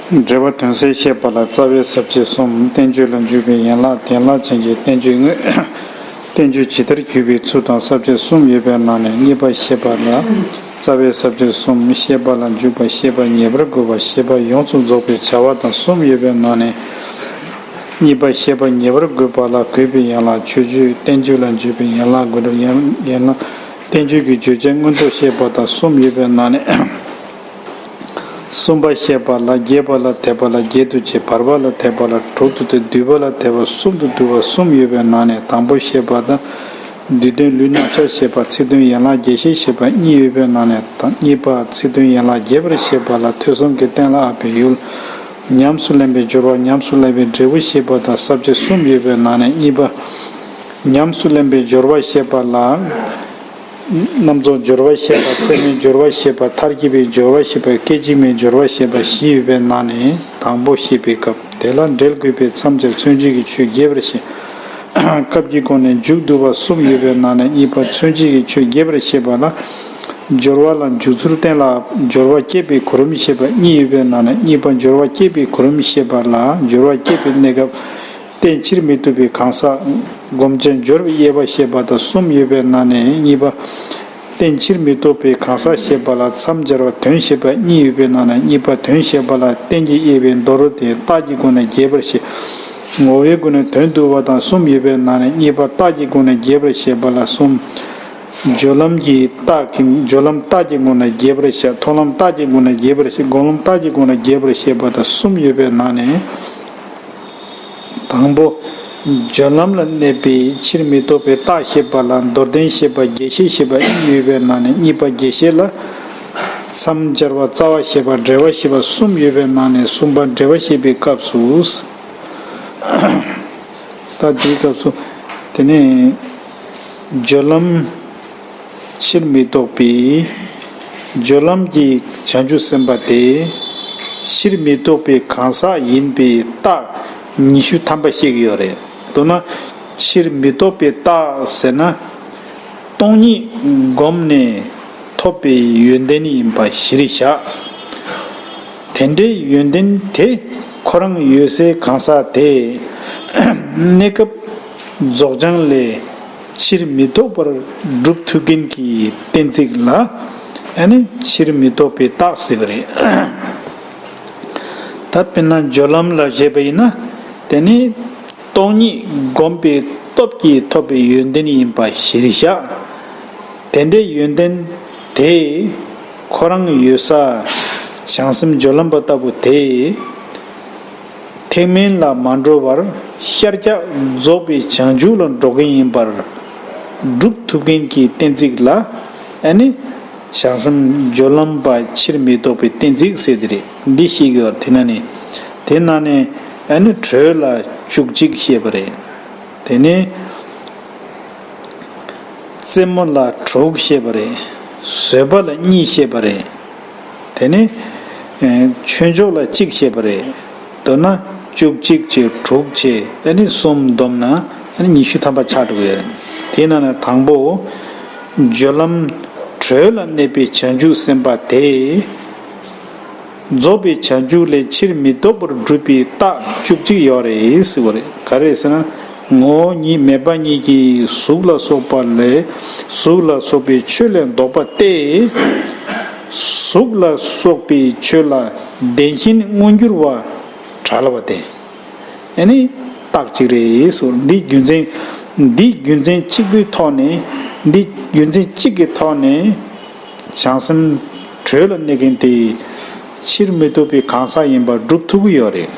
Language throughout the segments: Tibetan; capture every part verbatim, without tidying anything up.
འབྲེལ་བ་དོན་གསལ་བཤད་པ་ལ་རྩ་བའི་ས་བཅད་གསུམ། བསྟན་བཅོས་ལ་འཇུག་པའི་ཡན་ལག་གདན་ལ་ཅན་གྱི་བསྟན་བཅོས་དངོས། བསྟན་བཅོས་ཇི་ལྟར་བརྒྱུད་པའི་ཚུལ་དང་ས་བཅད་གསུམ་ཡོད་པའི་ནང་ནས་གཉིས་པ་བཤད་པ་ལ་རྩ་བའི་ས་བཅད་གསུམ། བཤད་པ་ལ་འཇུག་པ། བཤད་པ་ངེས་པར་དགོས་པ། བཤད་པ་ཡོངས་སུ་རྫོགས་པའི་བྱ་བ་དང་གསུམ་ཡོད་པའི་ནང་ནས་གཉིས་པ་བཤད་པ་ངེས་པར་དགོས་པ་ལ་དགོས་པའི་ཡན་ལག་མཆོད་བརྗོད། བསྟན་བཅོས་ལ་འཇུག་པའི་ཡན་ལག་དགོས་གྲུབ། ཡན་ཡན་ལག་བསྟན་བཅོས་ཀྱི་བརྗོད་བྱ་མངོན་རྟོགས་བཤད་པ་དང་གསུམ་ཡོད་པའི་ནང་ནས། གསུམ་པ་བཤད་པ་ལ་རྒྱས་པ་ལ་དད་པ་ལ་བརྒྱད་དུ་བྱས། བར་པ་ལ་དད་པ་ལ་དྲུག་ཏུ་བྱས། བསྡུས་པ་ལ་དད་པ་གསུམ་དུ་བསྡུ་བ་གསུམ་ཡོད་པའི་ནང་ནས་དང་པོ་བཤད་པ་དང་། བསྡུས་དོན་ལུས་རྣམ་གཞག་བཤད་པ། ཚིག་དོན་ཡན་ལག་རྒྱས་བཤད་བཤད་པ་གཉིས་ཡོད་པའི་ནང་ནས་དང་གཉིས་པ་ཚིག་དོན་ཡན་ལག་རྒྱས་པར་བཤད་པ་ལ་ཐོས་བསམ་གྱིས་གཏན་ལ་དབབ་པའི་ཡུལ། ཉམས་སུ་ལེན་པའི་སྦྱོར་བ། ཉམས་སུ་ལེན་པའི་འབྲས་བུ་བཤད་པ་དང་ས་བཅད་གསུམ་ཡོད་པའི་ནང་ནས་གཉིས་པ། ཉམས་སུ་ལེན་པའི་སྦྱོར་བ་བཤད་པ་ལ། རྣམ་རྫོགས་སྦྱོར་བ་བཤད་པ། ཚད་མའི་སྦྱོར་བ་བཤད་པ། མཐར་གྱིས་པའི་སྦྱོར་བ་བཤད་པ། སྐད་ཅིག་མའི་སྦྱོར་བ་བཤད་པ་བཞི་ཡོད་པའི་ནང་ནས་དང་པོ་བཤད་པའི་སྐབས་དེ་ལ་འབྲེལ་དགོས་པའི་མཚམས་སྦྱར་མཚོན་བྱེད་ཀྱི་ཆོས་རྒྱས་པར་བཤད། སྐབས་ཀྱི་སྒོ་ནས་མཇུག་བསྡུ་བ་གསུམ་ཡོད་པའི་ནང་ནས་གཉིས་པ་མཚོན་བྱེད་ཀྱི་ཆོས་རྒྱས་པར་བཤད་པ་ལ། སྦྱོར་བ་ལ་འཇུག་ཚུལ་གཏན་ལ་དབབ། སྦྱོར་བ་བསྐྱེད་པའི་གོ་རིམ་བཤད་པ་གཉིས་ཡོད་པའི་ནང་ནས་གཉིས་པ་སྦྱོར་བ་བསྐྱེད་པའི་གོ་རིམ་བཤད་པ་ལ། སྦྱོར་བ་བསྐྱེད་པའི་གནས་སྐབས། རྟེན་ཕྱིར་མི་ལྡོག་པའི་གང་ཟག་སྒོམ་བྱ་སྦྱོར་བའི་དབྱེ་བ་བཤད་པ་དང་གསུམ་ཡོད་པའི་ནང་ནས་གཉིས་པ། རྟེན་ཕྱིར་མི་ལྡོག་པའི་གང་ཟག་བཤད་པ་ལ་མཚམས་སྦྱར་བ་དོན་བཤད་པ་གཉིས་ཡོད་པའི་ནང་ནས་གཉིས་པ་དོན་བཤད་པ་ལ་རྟེན་གྱི་དབྱེ་བས་མདོར་ཏེ་རྟགས་ཀྱི་སྒོ་ནས་རྒྱས་པར་བཤད། ངོ་བོའི་སྒོ་ནས་དོན་བསྡུ་བ་དང་གསུམ་ཡོད་པའི་ནང་ནས་གཉིས་པ་རྟགས་ཀྱི་སྒོ་ནས་རྒྱས་པར་བཤད་པ་ལ་གསུམ། སྦྱོར་ལམ་གྱི་རྟགས་ཀྱི་སྦྱོར་ལམ་རྟགས་ཀྱི་སྒོ་ནས་རྒྱས་པར་བཤད། མཐོང་ལམ་རྟགས་ཀྱི་སྒོ་ནས་རྒྱས་པར་བཤད། སྒོམ་ལམ་རྟགས་ཀྱི་སྒོ་ནས་རྒྱས་པར་བཤད་པ་དང་གསུམ་ཡོད་པའི་ནང་ནས། དང་པོ། སྦྱོར་ལམ་ལ་གནས་པའི་ཕྱིར་མི་ལྡོག་པའི་རྟགས་བཤད་པ་ལ་མདོར་བསྟན་བཤད་པ་རྒྱས་བཤད་བཤད་པ་གཉིས་ཡོད་པའི་ནང་ནས་གཉིས་པ་རྒྱས་བཤད་ལ། མཚམས་སྦྱར་བ་རྩ་བ་བཤད་པ་འབྲེལ་བ་བཤད་པ་གསུམ་ཡོད་པའི་ནང་ནས་གསུམ་པ་འབྲེལ་བ་བཤད་པའི་སྐབས་སུ། ད་དེའི་སྐབས་སུ། དེ་ནས། སྦྱོར་ལམ། ཕྱིར་མི་ལྡོག་པའི། སྦྱོར་ལམ་གྱི་བྱང་ཆུབ་སེམས་དཔའ་དེ། ཕྱིར་མི་ལྡོག་པའི་གང་ཟག་ཡིན་པའི་རྟགས་ཉི་ཤུ་ཐམ་པ་བཤད་ཀྱི་ཡོད་རེད། མདོར་ན། ཕྱིར་མི་ལྡོག་པའི་རྟགས་ཟེར་ན། སྟོང་ཉིད་བསྒོམས་ནས་ཐོབ་པའི་ཡོན་ཏན་ཡིན་པ་གཞིར་བཞག་དེ་འདྲའི་ཡོན་ཏན་དེ་ཁོ་རང་ཡོད་སའི་གང་ཟག་དེ། གནས་སྐབས་རྫོགས་བྱང་ལས་ཕྱིར་མི་ལྡོག་པར་སྒྲུབ་ཐུབ་མཁན་གྱི་གཏན་ཚིགས་ལ་ཨ་ནི་ཕྱིར་མི་ལྡོག་པའི་རྟགས་ཟེར་བ་རེད། ད་དཔེར་ན་སྦྱོར་ལམ་ལ་བཞེད་པ་ཡིན་ན་དེ་ནི་སྟོང་ཉིད་བསྒོམས་པའི་སྟོབས་ཀྱིས་ཐོབ་པའི་ཡོན་ཏན་ཡིན་པ་གཞིར་བཞག་དེ་འདྲའི་ཡོན་ཏན་དེ་ཁོ་རང་ཡོད་ས་བྱང་སེམས་སྦྱོར་ལམ་པ་ལྟ་བུ་དེ། ཐེག་དམན་ལ་མ་འགྲོ་བར་ཤར་རྒྱག་རྫོགས་པའི་བྱང་ཆུབ་ལ་འགྲོ་མཁན་ཡིན་པར་སྒྲུབ་ཐུབ་མཁན་གྱི་གཏན་ཚིགས་ལ་ཨ་ནི་བྱང་སེམས་སྦྱོར་ལམ་པ་ཕྱིར་མི་ལྡོག་པའི་གཏན་ཚིགས་ཟེར་དེ་རེད། འདི་ཤེས་དགོས་པ་དེ་ན་ནི་དེ་ན་ནི་ཨ་ནི་དྲོད་ལ་བཅུ་གཅིག་བཤད་པ་རེད། དེ་ནི་རྩེ་མོ་ལ་དྲུག་བཤད་པ་རེད། བཟོད་པ་ལ་གཉིས་བཤད་པ་རེད། དེ་ནས་ཆོས་མཆོག་ལ་གཅིག་བཤད་པ་རེད། མདོར་ན་བཅུ་གཅིག་བྱས་དྲུག་བྱས་ཨ་ནི་གསུམ་བསྡོམས་ན་ཨ་ནི་ཉི་ཤུ་ཐམ་པ་ཆགས་འགྲོ་གི་ཡོད་རེད། དེའི་ནང་ནས་དང་པོ། སྦྱོར་ལམ་དྲོད་ལ་གནས་པའི་བྱང་ཆུབ་སེམས་དཔའ་དེ། རྫོགས་པའི་བྱང་ཆུབ་ལས་ཕྱིར་མི་ལྡོག་པར་སྒྲུབ་པའི་རྟགས་བཅུ་གཅིག་ཡོད་རེད་ཟེར་བ་རེད། ག་རེ་ཟེར་ན། ངོ་བོ་ཉིད་མེད་པ་ཉིད་ཀྱིས་གཟུགས་ལ་སོགས་པ་ལས་གཟུགས་ལ་སོགས་པའི་ཆོས་ལས་ལྡོག་པ་སྟེ། གཟུགས་ལ་སོགས་པའི་ཆོས་ལ་བདེན་ཞེན་མངོན་གྱུར་བ་བྲལ་བ་སྟེ། ཨ་ནི་རྟགས་གཅིག་རེད་ཟེར། འདི་རྒྱུ་མཚན། འདི་རྒྱུ་མཚན་གཅིག་པུའི་ཐོག་ནས། འདི་རྒྱུ་མཚན་གཅིག་གི་ཐོག་ནས། བྱང་སེམས་དྲོད་ལ་གནས་མཁན་དེ་ཕྱིར་མི་ལྡོག་པའི་གང་ཟག་ཡིན་པར་སྒྲུབ་ཐུབ་ཀྱི་ཡོད་རེད།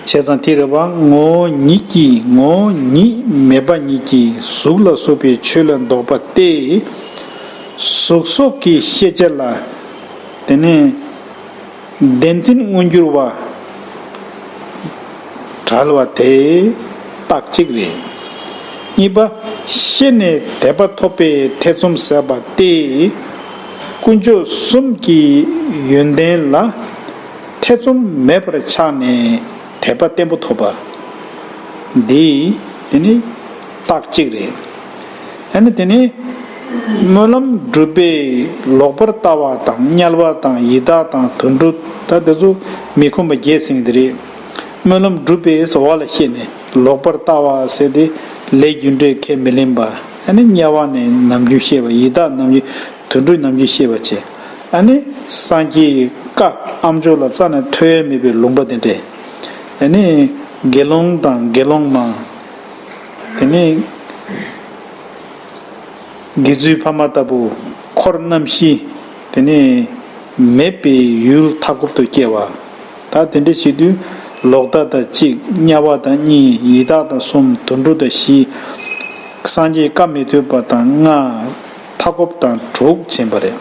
བྱས་ཙང་དེ་རེད་པ། ངོ་བོ་ཉིད་ཀྱིས། ངོ་བོ་ཉིད་མེད་པ་ཉིད་ཀྱིས་གཟུགས་ལ་སོགས་པའི་ཆོས་ལས་ལྡོག་པ་སྟེ། གཟུགས་སོགས་ཀྱི་ཤེས་བྱ་ལ་དེ་ནས་བདེན་འཛིན་མངོན་གྱུར་བ་བྲལ་བ་དེ་རྟགས་གཅིག་རེད། གཉིས་པ། ཤེས་ནས་དད་པ་ཐོབ་པའི་ཐེ་ཚོམ་ཟད་པ་སྟེ། དཀོན་མཆོག་གསུམ་གྱི་ཡོན་ཏན་ལ་ཐེ་ཚོམ་མེད་པར་ཆགས་ནས་དད་པ་བརྟན་པོ་ཐོབ་པ། འདི་དེ་ནི་རྟགས་གཅིག་རེད། ཨ་ནི་དེ་ནི་ སྨོན་ལམ་སྒྲུབ་པས་ལོག་པར་ལྟ་བ་དང་དམྱལ་བ་དང་ཡི་དྭགས་དང་དུད་འགྲོ། ད་དེ་ཚོ་མི་ཁོམ་པ་བརྒྱད་ཟེར་གྱི་དེ་རེད། སྨོན་ལམ་སྒྲུབ་པས་ཟེར་བ་ལ་བཤད་ནས་ལོག་པར་ལྟ་བ་ཟེར་ཏེ་ལས་རྒྱུ་འབྲས་ཁས་མི་ལེན་པ། ཨ་ནི་དམྱལ་བ་ནས་ནམ་རྒྱུན་བཤད་པ། ཡི་དྭགས་ནམ་རྒྱུན་དུད་འགྲོ་ནམ་རྒྱུན་བཤད་པ་བྱས། ཨ་ནི་སངས་རྒྱས་བཀའ་ཨ་མཆོག་ལ་རྩ་ནས་ཐོས་ཡ་མེད་པའི་ལུང་པ་དེ་འདྲས། ཨ་ནི་དགེ་སློང་དང་དགེ་སློང་མ། དེ་ནས་དགེ་ཚུལ་ཕ་མ་ལྟ་བུ་འཁོར་རྣམ་བཞི་དེ་ནས་མེད་པའི་ཡུལ་མཐའ་འཁོབ་ཏུ་སྐྱེ་བ། ད་དེ་འདྲ་བྱེད་དུས་ལོག་ལྟ་དང་གཅིག་དམྱལ་བ་དང་གཉིས། ཡི་དྭགས་དང་གསུམ། དུད་འགྲོ་དང་བཞི། སངས་རྒྱས་བཀའ་མི་ཐོས་པ་དང་ལྔ། མཐའ་འཁོབ་དང་དྲུག་བྱིན་པ་རེད།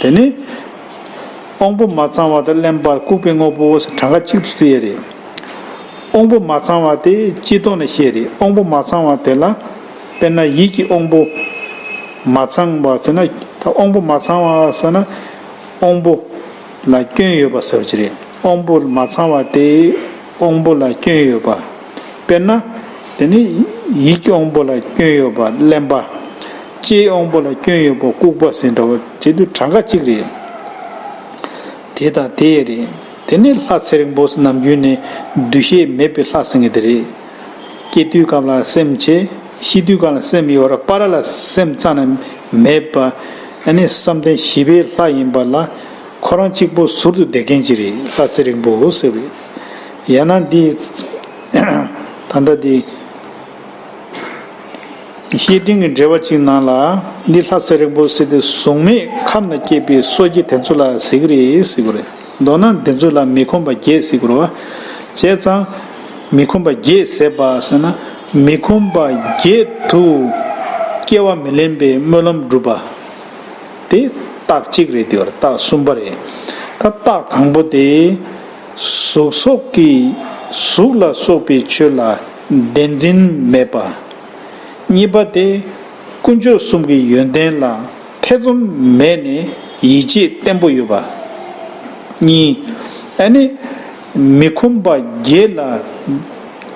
དེ་ནི་དབང་པོ་མ་ཚང་བ་དང་གླེན་པ་ལྐུགས་པའི་དངོས་པོ་ཟེར་གྲངས་ཀ་གཅིག་ཏུ་བརྩི་ཡས་རེད། དབང་པོ་མ་ཚང་བ་དེ་སྤྱི་ལྡོག་ནས་བཤད་རེད། དབང་པོ་མ་ཚང་བ་དེ་ལ་དཔེར་ན་ཡིད་ཀྱི་དབང་པོ་མ་ཚང་བ་ཟེར་ན། ད་དབང་པོ་མ་ཚང་བ་ཟེར་ན་དབང་པོ་ལ་སྐྱོན་ཡོད་པ་ཟེར་བ་ཅིག་རེད། དབང་པོ་མ་ཚང་བ་དེ་དབང་པོ་ལ་སྐྱོན་ཡོད་པ། དཔེར་ན་དེ་ནི་ཡིད་ཀྱི་དབང་པོ་ལ་སྐྱོན་ཡོད་པ་གླེན་པ། ལྕེའི་དབང་པོ་ལ་སྐྱོན་ཡོད་པ་ལྐུགས་པ་ཟེར་འདྲ་བ་བྱེད་དུས་གྲངས་ཀ་གཅིག་རེད། དེ་དང་དེ་རེད། དེ་ནི་ལྷ་ཚེ་རིང་པོ་ནམ་རྒྱུན་ནས་འདུ་ཤེས་མེད་པའི་ལྷ་ཟེར་མཁན་དེ་རེད། སྐྱེ་དུས་སྐབས་ལ་སེམས་བྱས། ཤི་དུས་སྐབས་ལ་སེམས་ཡོད་ར། བར་ལ་སེམས་རྩ་ནས་མེད་པ། ཨ་ནི་བསམ་གཏན་བཞི་པའི་ལྷ་ཡིན་པ་ལ་ཁོ་རང་གཅིག་པོ་ཟུར་དུ་བསྡད་མཁན་ཅིག་རེད། ལྷ་ཚེ་རིང་པོ་ཟེར་བས། ཡང་ན་འདི་ད་ལྟ་འདི། བཤེས་སྤྲིང་གི་འགྲེལ་པ་གཅིག་ནང་ལ་འདི་ལྷ་ཚེ་རིང་པོ་ཟེར་ཏེ་གཟུགས་མེད་ཁམས་ན་སྐྱེས་པའི་སོ་སྐྱེ་དེ་ཚོ་ལ་ཟེར་གི་རེད་ཟེར་གི་རེད། མདོར་ན་འདི་ཚོ་ལ་མི་ཁོམ་པ་བརྒྱད་ཟེར་གི་རེད་བ། བྱས་ཙང་མི་ཁོམ་པ་བརྒྱད་ཟེར་བ་ཟེར་ན་མི་ཁོམ་པ་བརྒྱད་དུ་སྐྱེ་བ་མི་ལེན་པའི་སྨོན་ལམ་སྒྲུབ་པ། དེ་རྟགས་གཅིག་རེད། དེ་བར་རྟགས་གསུམ་པ་རེད། ད་རྟགས་དང་པོ་དེ། གཟུགས་སོགས་ཀྱི་གཟུགས་ལ་སོགས་པའི་ཆོས་ལ་བདེན་འཛིན་མེད་པ། གཉིས་པ་དེ། དཀོན་མཆོག་གསུམ་གྱི་ཡོན་ཏན་ལ་ཐེ་ཚོམ་མེད་ནས་ཡིད་ཆེས་བརྟན་པོ་ཡོད་པ། གཉིས། ཨ་ནི་མི་ཁོམ་པ་བརྒྱད་ལ་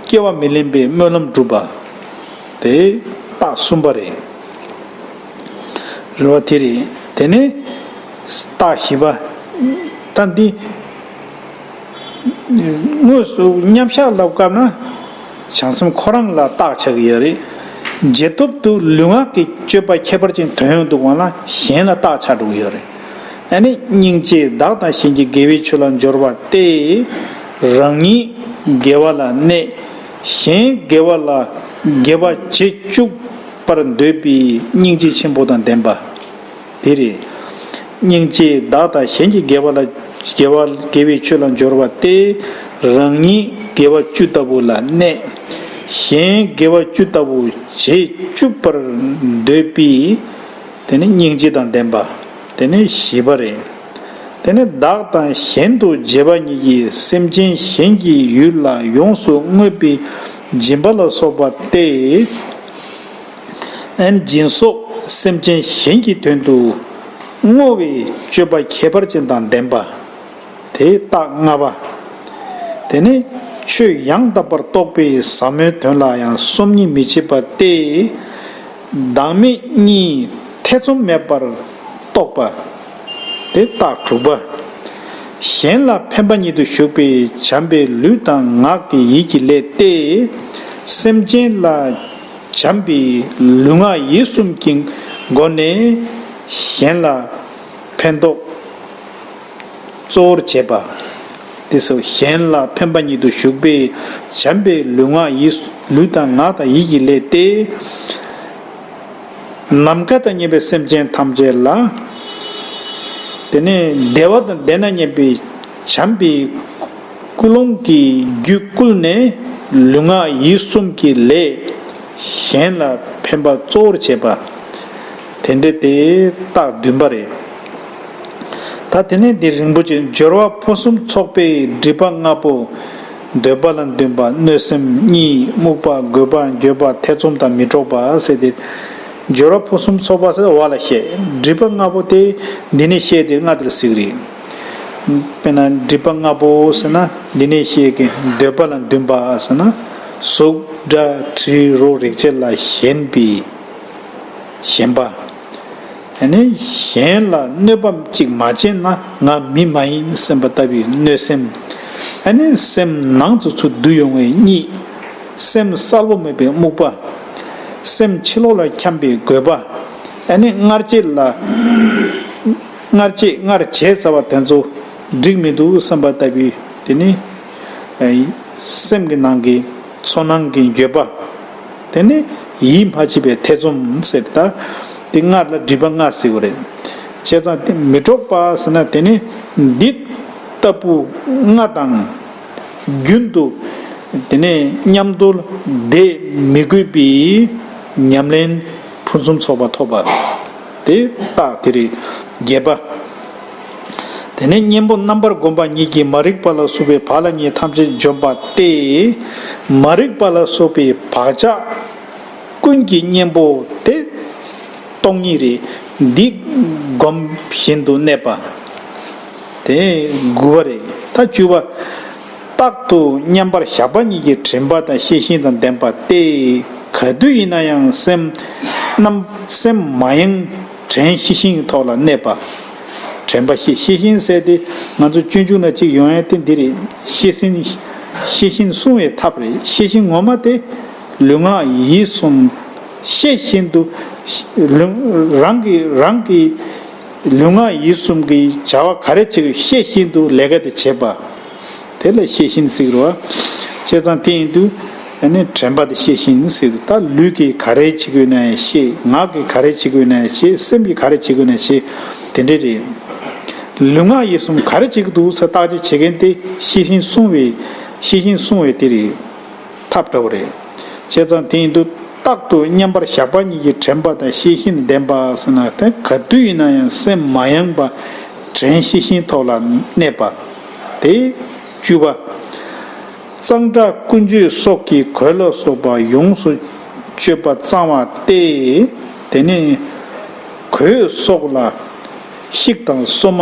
སྐྱེ་བ་མི་ལེན་པའི་སྨོན་ལམ་སྒྲུབ་པ། དེ་རྟགས་གསུམ་པ་རེད། རེད་བ། དེ་རེད། དེ་ནས་རྟགས་བཞི་པ། ད་འདི་དངོས་སུ་མཉམ་བཞག་ལབ་སྐབས་ན་བྱང་སེམས་ཁོ་རང་ལ་རྟགས་ཆགས་ཀྱི་ཡོད་རེད། རྗེས་ཐོབ་ཏུ་ལུས་ངག་གི་སྤྱོད་པ་ཁྱད་པར་ཅན་དོན་ཡོང་འདུག་པ་ན་གཞན་ལ་རྟགས་ཆགས་འགྲོ་གི་ཡོད་རེད། ཨ་ནི་སྙིང་རྗེས་བདག་དང་གཞན་གྱི་དགེ་བའི་ཆོས་ལ་སྦྱོར་བ་སྟེ། རང་ཉིད་དགེ་བ་ལ་གནས། གཞན་དགེ་བ་ལ་དགེ་བ་བྱེད་བཅུག་པར་འདོད་པའི་སྙིང་རྗེ་ཆེན་པོ་དང་ལྡན་པ། དེ་རེད། སྙིང་རྗེས་བདག་དང་གཞན་གྱི་དགེ་བ་ལ་དགེ་བ་དགེ་བའི་ཆོས་ལ་སྦྱོར་བ་སྟེ། རང་ཉིད་དགེ་བ་བཅུ་ལྟ་བུ་ལ་གནས། གཞན་དགེ་བ་བཅུ་ལྟ་བུ་བྱེད་བཅུག་པར་འདོད་པའི། དེ་ནི་སྙིང་རྗེ་དང་ལྡན་པ། དེ་ནི་བཞི་པ་རེད། དེ་ནི་བདག་དང་གཞན་དུ་བྱེད་པ་ཉིད་ཀྱིས་སེམས་ཅན་གཞན་གྱི་ཡུལ་ལ་ཡོངས་སུ་བསྔོས་པའི་སྦྱིན་པ་ལ་སོགས་པ་སྟེ། ཨན་སྦྱིན་སོགས་སེམས་ཅན་གཞན་གྱི་དོན་དུ་བསྔོ་བའི་སྤྱོད་པ་ཁྱད་པར་ཅན་དང་ལྡན་པ། དེ་རྟགས་ལྔ་པ། དེ་ནི་ཆོས་ཡང་དག་པར་རྟོགས་པའི་ཟབ་མོའི་དོན་ལ་ཡང་སོམ་ཉི་མི་བྱེད་པ་སྟེ། བདག་མེད་གཉིས་ཐེ་ཚོམ་མེད་པར་རྟོགས་པ། དེ་རྟགས་དྲུག་པ། གཞན་ལ་ཕན་པ་ཉིད་དུ་ཞུགས་པའི་བྱམས་པའི་ལུས་དང་ངག་གི་ཡིད་ཀྱི་ལས་ཏེ། སེམས་ཅན་ལ་བྱམས་པའི་ལུས་ངག་ཡིད་གསུམ་གྱི་སྒོ་ནས་གཞན་ལ་ཕན་འདོགས་གཙོ་བོར་བྱེད་པ། དེ་སོགས་གཞན་ལ་ཕན་པ་ཉིད་དུ་ཞུགས་པའི་བྱམས་པའི་ལུས་ངག་ཡིད། ལུས་དང་ངག་དང་ཡིད་ཀྱི་ལས་ཏེ། ནམ་མཁའ་དང་མཉམ་པའི་སེམས་ཅན་ཐམས་ཅད་ལ། དེ་ནས་བདེ་བ་དང་ལྡན་ན་སྙམ་པའི་བྱམས་པའི་ཀུན་སློང་གི་རྒྱུད་བསྐུལ་ནས་ལུས་ངག་ཡིད་གསུམ་གྱི་ལས་གཞན་ལ་ཕན་པ་གཙོ་བོར་བྱེད་པ། དེ་འདྲ་དེ་རྟགས་བདུན་པ་རེད། ད་དེ་ནས་འདི་རིན་པོ་ཆེ་སྦྱོར་བ་ཕུན་སུམ་ཚོགས་པའི་སྒྲིབ་པ་ལྔ་པོ། འདོད་པ་ལ་འདུན་པ། གནོད་སེམས་གཉིས། རྨུགས་པ། རྒོད་པ། འགྱོད་པ། ཐེ་ཚོམ་དང་མི་འཕྲོག་པ་ཟེར་ཏེ། སྦྱོར་བ་ཕུན་སུམ་ཚོགས་པ་ཟེར་བ་ལ་བཤད། སྒྲིབ་པ་ལྔ་པོ་དེ་འདི་ནས་བཤད་དེ་ལྔ་དེར་གཟིགས་རེད། དཔེར་ན་སྒྲིབ་པ་ལྔ་པོ་ཟེར་ན་འདི་ནས་བཤད་ཀྱི་འདོད་པ་ལ་འདུན་པ་ཟེར་ན་གཟུགས་སྒྲ་དྲི་རོ་རེག་བྱ་ལ་ཞེན་པའི་ཞེན་པ། ཨ་ནི་གཞན་ལ་གནོད་པ་ཅིག་མ་བྱས་ན་ང་མི་མ་ཡིན་སེམས་པ་ལྟ་བུའི་གནོད་སེམས། ཨ་ནི་སེམས་ནང་དུ་ཚུར་བསྡུ་ཡོང་བའི་གཉིད། སེམས་གསལ་པོ་མེད་པའི་རྨུགས་པ། སེམས་ཕྱི་ལོགས་ལ་འཁྱམས་པའི་རྒོད་པ། ཨ་ནི་སྔར་བྱས་ལ། སྔར་བྱས་སྔར་བྱས་ཚར་བ་དེ་ཚོ་འགྲིག་མི་འདུག་བསམ་པ་ལྟ་བུའི་དེ་ནི། ཨ། སེམས་ཀྱི་ནང་གི་ཚོར་སྣང་གི་འགྱོད་པ། དེ་ནི་ཡིད་མ་ཆེས་པའི་ཐེ་ཚོམ་ཟེར་ད། དེ་ལྔ་ལ་སྒྲིབ་པ་ལྔ་ཟེར་བ་རེད། བྱས་ཙང་དེ་མི་འགྲོགས་པ་ཟེར་ན་དེ་ནི་འདི་ལྟ་བུ་ལྔ་དང་རྒྱུན་དུ་དེ་ནས་མཉམ་དུ་བསྡད་མི་དགོས་པའི་ཉམས་ལེན་ཕུན་སུམ་ཚོགས་པ་ཐོབ་པ། དེ་རྟགས་དེ་རེད། བརྒྱད་པ། དེ་ནས་གཉེན་པོ་རྣམ་པར་བསྒོམ་པ་ཉིད་ཀྱིས་མ་རིག་པ་ལ་སོགས་པའི་བག་ལ་ཉལ་ཐམས་ཅད་འཇོམས་པ་སྟེ། མ་རིག་པ་ལ་སོགས་པའི་བག་ཆགས་ཀུན་གྱི་གཉེན་པོ་དེ་སྟོང་ཉིད་རེད། འདི་སྒོམ་བཞིན་དུ་གནས་པ། དེ་དགུ་པ་རེད། ད་བཅུ་པ། རྟག་ཏུ་མཉམ་པར་བཞག་པ་ཉིད་ཀྱིས་དྲན་པ་དང་ཤེས་བཞིན་དང་ལྡན་པ་སྟེ། ག་དུས་ཡིན་ན་ཡང་སེམས་རྣམ་སེམས་མ་ཡེངས་དྲན་ཤེས་བཞིན་ཐོག་ལ་གནས་པ། དྲན་པ་ཤེས་ཤེས་བཞིན་ཟེར་ཏེ་ང་ཚོ་སྤྱོད་འཇུག་ན་གཅིག་ཡོང་ཡ་དེ་འདི་རེད། ཤེས་བཞིན་ཤེས་བཞིན་བསྲུང་བའི་ཐབས་རེད། ཤེས་བཞིན་ངོ་མ་དེ་ལུས་ངག་ཡིད་གསུམ་ཤེས་བཞིན་དུ་ལུས་རང་གི་རང་གི་ལུས་ངག་ཡིད་གསུམ་གྱི་བྱ་བ་ག་རེ་བྱེད་དགོས་ཤེས་བཞིན་དུ་ལས་ཀ་དེ་བྱེད་པ། དེ་ལ་ཤེས་བཞིན་ཟེར་གི་རེད་བ། བྱས་ཙང་དེ་ཡིན་དུས་ཨ་ནི་དྲན་པ་དེ་ཤེས་བཞིན་ཟེར་དུས་ད་ལུས་ཀྱིས་ག་རེ་བྱེད་དགོས་ན་ཤེས། ངག་གིས་ག་རེ་བྱེད་དགོས་ན་ཤེས། སེམས་ཀྱིས་ག་རེ་བྱེད་དགོས་ན་ཤེས། དེ་འདྲས་རེད། ལུས་ངག་ཡིད་གསུམ་ག་རེ་བྱེད་ཀྱི་འདུག་ཟེར་བརྟག་དཔྱད་བྱེད་མཁན་དེ་ཤེས་བཞིན་བསྲུང་བའི་ཤེས་བཞིན་བསྲུང་བའི་དེ་རེད། ཐབས་འདྲ་བོ་རེད། བྱས་ཙང་དེ་ཡིན་དུས་རྟག་ཏུ་མཉམ་པར་བཞག་པ་ཉིད་ཀྱིས་དྲན་པ་དང་ཤེས་བཞིན་ལྡན་པ་ཟེར་ན་དེ་ག་དུས་ཡིན་ན་ཡང་སེམས་མ་ཡེངས་པ་དྲན་ཤེས་བཞིན་ཐོག་ལ་གནས་པ། དེ་བཅུ་པ། གཙང་སྦྲ་ཀུན་སྤྱོད་སོགས་ཀྱི་གོས་ལ་སོགས་པ་ཡོངས་སུ་སྤྱོད་པ་གཙང་བ་སྟེ། དེ་ནི་གོས་སོགས་ལ་ཤིག་དང་སོ་མ་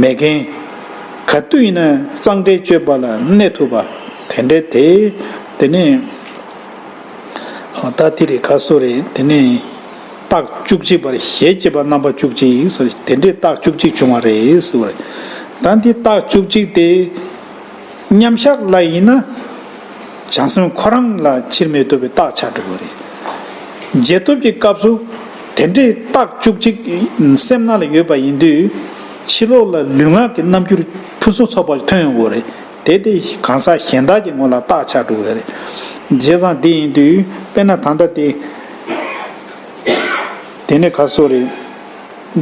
མེད་མཁན། ག་དུས་ཡིན་ན་གཙང་སྦྲའི་སྤྱོད་པ་ལ་གནས་ཐུབ་པ། དེ་འདྲའི་དེ་དེ་ནི་ད་དེ་རེད། ག་སོ་རེད། དེ་ནི་རྟགས་བཅུ་གཅིག་པར་ཞལ་གཅིག་པ་རྣམ་པ་བཅུ་གཅིག་ཟེར། དེ་འདྲའི་རྟགས་བཅུ་གཅིག་བྱུང་བ་རེད་ཟེར་བ་རེད། ད་འདི་རྟགས་བཅུ་གཅིག་དེ་མཉམ་བཞག་ལ་ཡིན་ན་བྱང་སེམས་ཁོ་རང་ལ་ཕྱིར་མི་ལྡོག་པའི་རྟགས་ཆགས་འགྲོ་གི་རེད། རྗེས་ཐོབ་ཀྱི་སྐབས་སུ་དེ་འདྲའི་རྟགས་བཅུ་གཅིག་སེམས་ནང་ལ་ཡོད་པ་ཡིན་དུས་ཕྱི་ལོགས་ལ་ལུས་ངག་གི་རྣམ་འགྱུར་ཕུན་སུམ་ཚོགས་པ་ཐོན་ཡོང་གི་རེད། དེ་དེ་གང་ཟག་གཞན་དག་གི་ངོ་ལ་རྟགས་ཆགས་འགྲོ་གི་རེད། བྱས་ཙང་དེ་ཡིན་དུས་དཔེར་ན་ད་ལྟ་དེ་དེ་ནི་ག་སོ་རེད།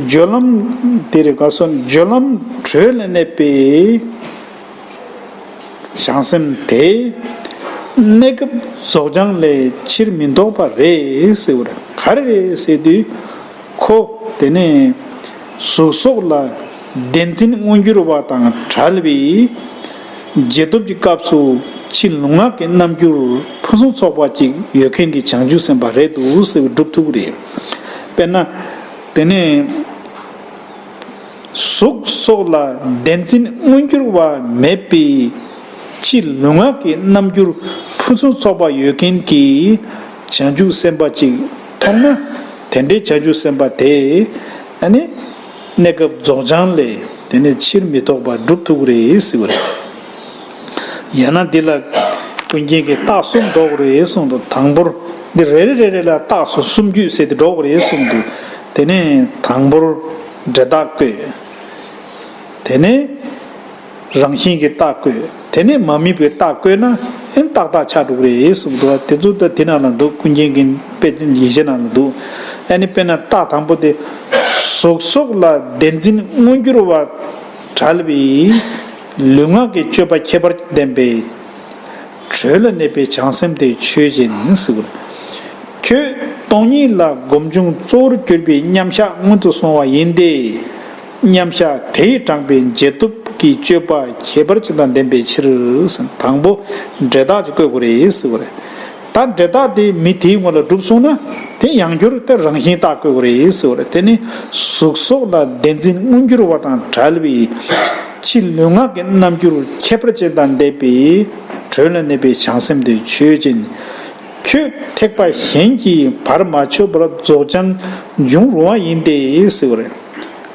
སྦྱོར་ལམ་དེ་རེད། ག་སོ་སྦྱོར་ལམ་དྲོད་ལ་གནས་པའི་བྱང་སེམས་དེ་གནས་སྐབས་རྫོགས་བྱང་ལས་ཕྱིར་མི་ལྡོག་པ་རེད་ཟེར་བ་རེད། ག་རེ་རེད་ཟེར་དུས་ཁོ་དེ་ནས་གཟུགས་སོགས་ལ་བདེན་འཛིན་མངོན་གྱུར་བ་དང་བྲལ་བའི་རྗེས་ཐོབ་ཀྱི་སྐབས་སུ་ཕྱི་ལུས་ངག་གི་རྣམ་འགྱུར་ཕུན་སུམ་ཚོགས་པ་ཅིག་ཡོད་མཁན་གྱི་བྱང་ཆུབ་སེམས་དཔའ་རེད་འདུག་ཟེར་བ་སྒྲུབ་ཐུབ་ཀྱི་རེད། དཔེར་ན་དེ་ནས་གཟུགས་སོགས་ལ་བདེན་འཛིན་མངོན་གྱུར་བ་མེད་པའི་ཕྱི་ལུས་ངག་གི་རྣམ་འགྱུར་ཕུན་སུམ་ཚོགས་པ་ཡོད་མཁན་གྱི་བྱང་ཆུབ་སེམས་དཔའ་ཅིག་མཐོང་ན། དེ་འདྲའི་བྱང་ཆུབ་སེམས་དཔའ་དེ་ཨ་ནི་གནས་སྐབས་རྫོགས་བྱང་ལས་དེ་ནས་ཕྱིར་མི་ལྡོག་པར་སྒྲུབ་ཐུབ་ཀྱི་རེད་ཟེར་བ་རེད། ཡང་ན་འདི་ལ་ཀུན་མཁྱེན་གྱིས་རྟགས་གསུམ་འགྲོ་གི་རེད་གསུངས་འདུག། དང་པོར་འདི་རེ་རེ་རེ་རེ་ལ་རྟགས་སུ་སུམ་ཅུ་ཟེར་ཏེ་འགྲོ་གི་རེད་གསུངས་འདུག། དེ་ནས་དང་པོར་འབྲས་རྟགས་བཀོད། དེ་ནས་རང་བཞིན་གྱི་རྟགས་བཀོད། དེ་ནས་མ་དམིགས་པའི་རྟགས་བཀོད་ན་ཨེ་རྟགས་དག་ཆགས་འགྲོ་གི་རེད་གསུངས་འདུག། དེ་ཚོ་ད་དེ་ནང་ལ་འདུག། ཀུན་མཁྱེན་གྱི་དཔེ་ཡིན་གཞི་ནང་ལ་འདུག། ཨ་ནི་དཔེར་ན་རྟགས་དང་པོ་དེ་གཟུགས་སོགས་ལ་བདེན་འཛིན་མངོན་གྱུར་བ་བྲལ་བའི་ལུས་ངག་གི་སྤྱོད་པ་ཁྱད་པར་ལྡན་པའི་དྲོད་ལ་གནས་པའི་བྱང་སེམས་དེ་ཆོས་ཅན་ཟེར་བ། ཁྱོད་སྟོང་ཉིད་ལ་སྒོམ་བྱུང་གཙོ་བོར་གྱུར་པའི་མཉམ་བཞག་སྔོན་དུ་སོང་བ་ཡིན་ཏེ། མཉམ་བཞག་དེས་དྲངས་པའི་རྗེས་ཐོབ་ཀྱི་སྤྱོད་པ་ཁྱད་པར་ཅན་དང་ལྡན་པའི་ཕྱིར། དང་པོ་འབྲས་རྟགས་ཀྱིས་བཀོད་དགོས་རེད་ཟེར་བ་རེད། ད་འབྲས་རྟགས་དེ་མི་དེའི་ངོ་ལ་གྲུབ་སོང་ན་དེ་ཡང་བསྐྱར་དེ་རང་བཞིན་རྟགས་བཀོད་དགོས་རེད་ཟེར་བ་རེད། དེ་ནི་གཟུགས་སོགས་ལ་བདེན་འཛིན་མངོན་གྱུར་བ་དང་བྲལ་བའི་ཕྱི་ལུས་ངག་གི་རྣམ་འགྱུར་ཁྱད་པར་ཅན་དང་ལྡན་པའི་དྲོད་ལ་གནས་པའི་བྱང་སེམས་དེ་ཆོས་ཅན། ཁྱོད་ཐེག་པ་གཞན་གྱིས་བར་མ་ཆོད་པར་རྫོགས་བྱང་འབྱུང་རུང་བ་ཡིན་ཏེ་ཟེར་བ་རེད།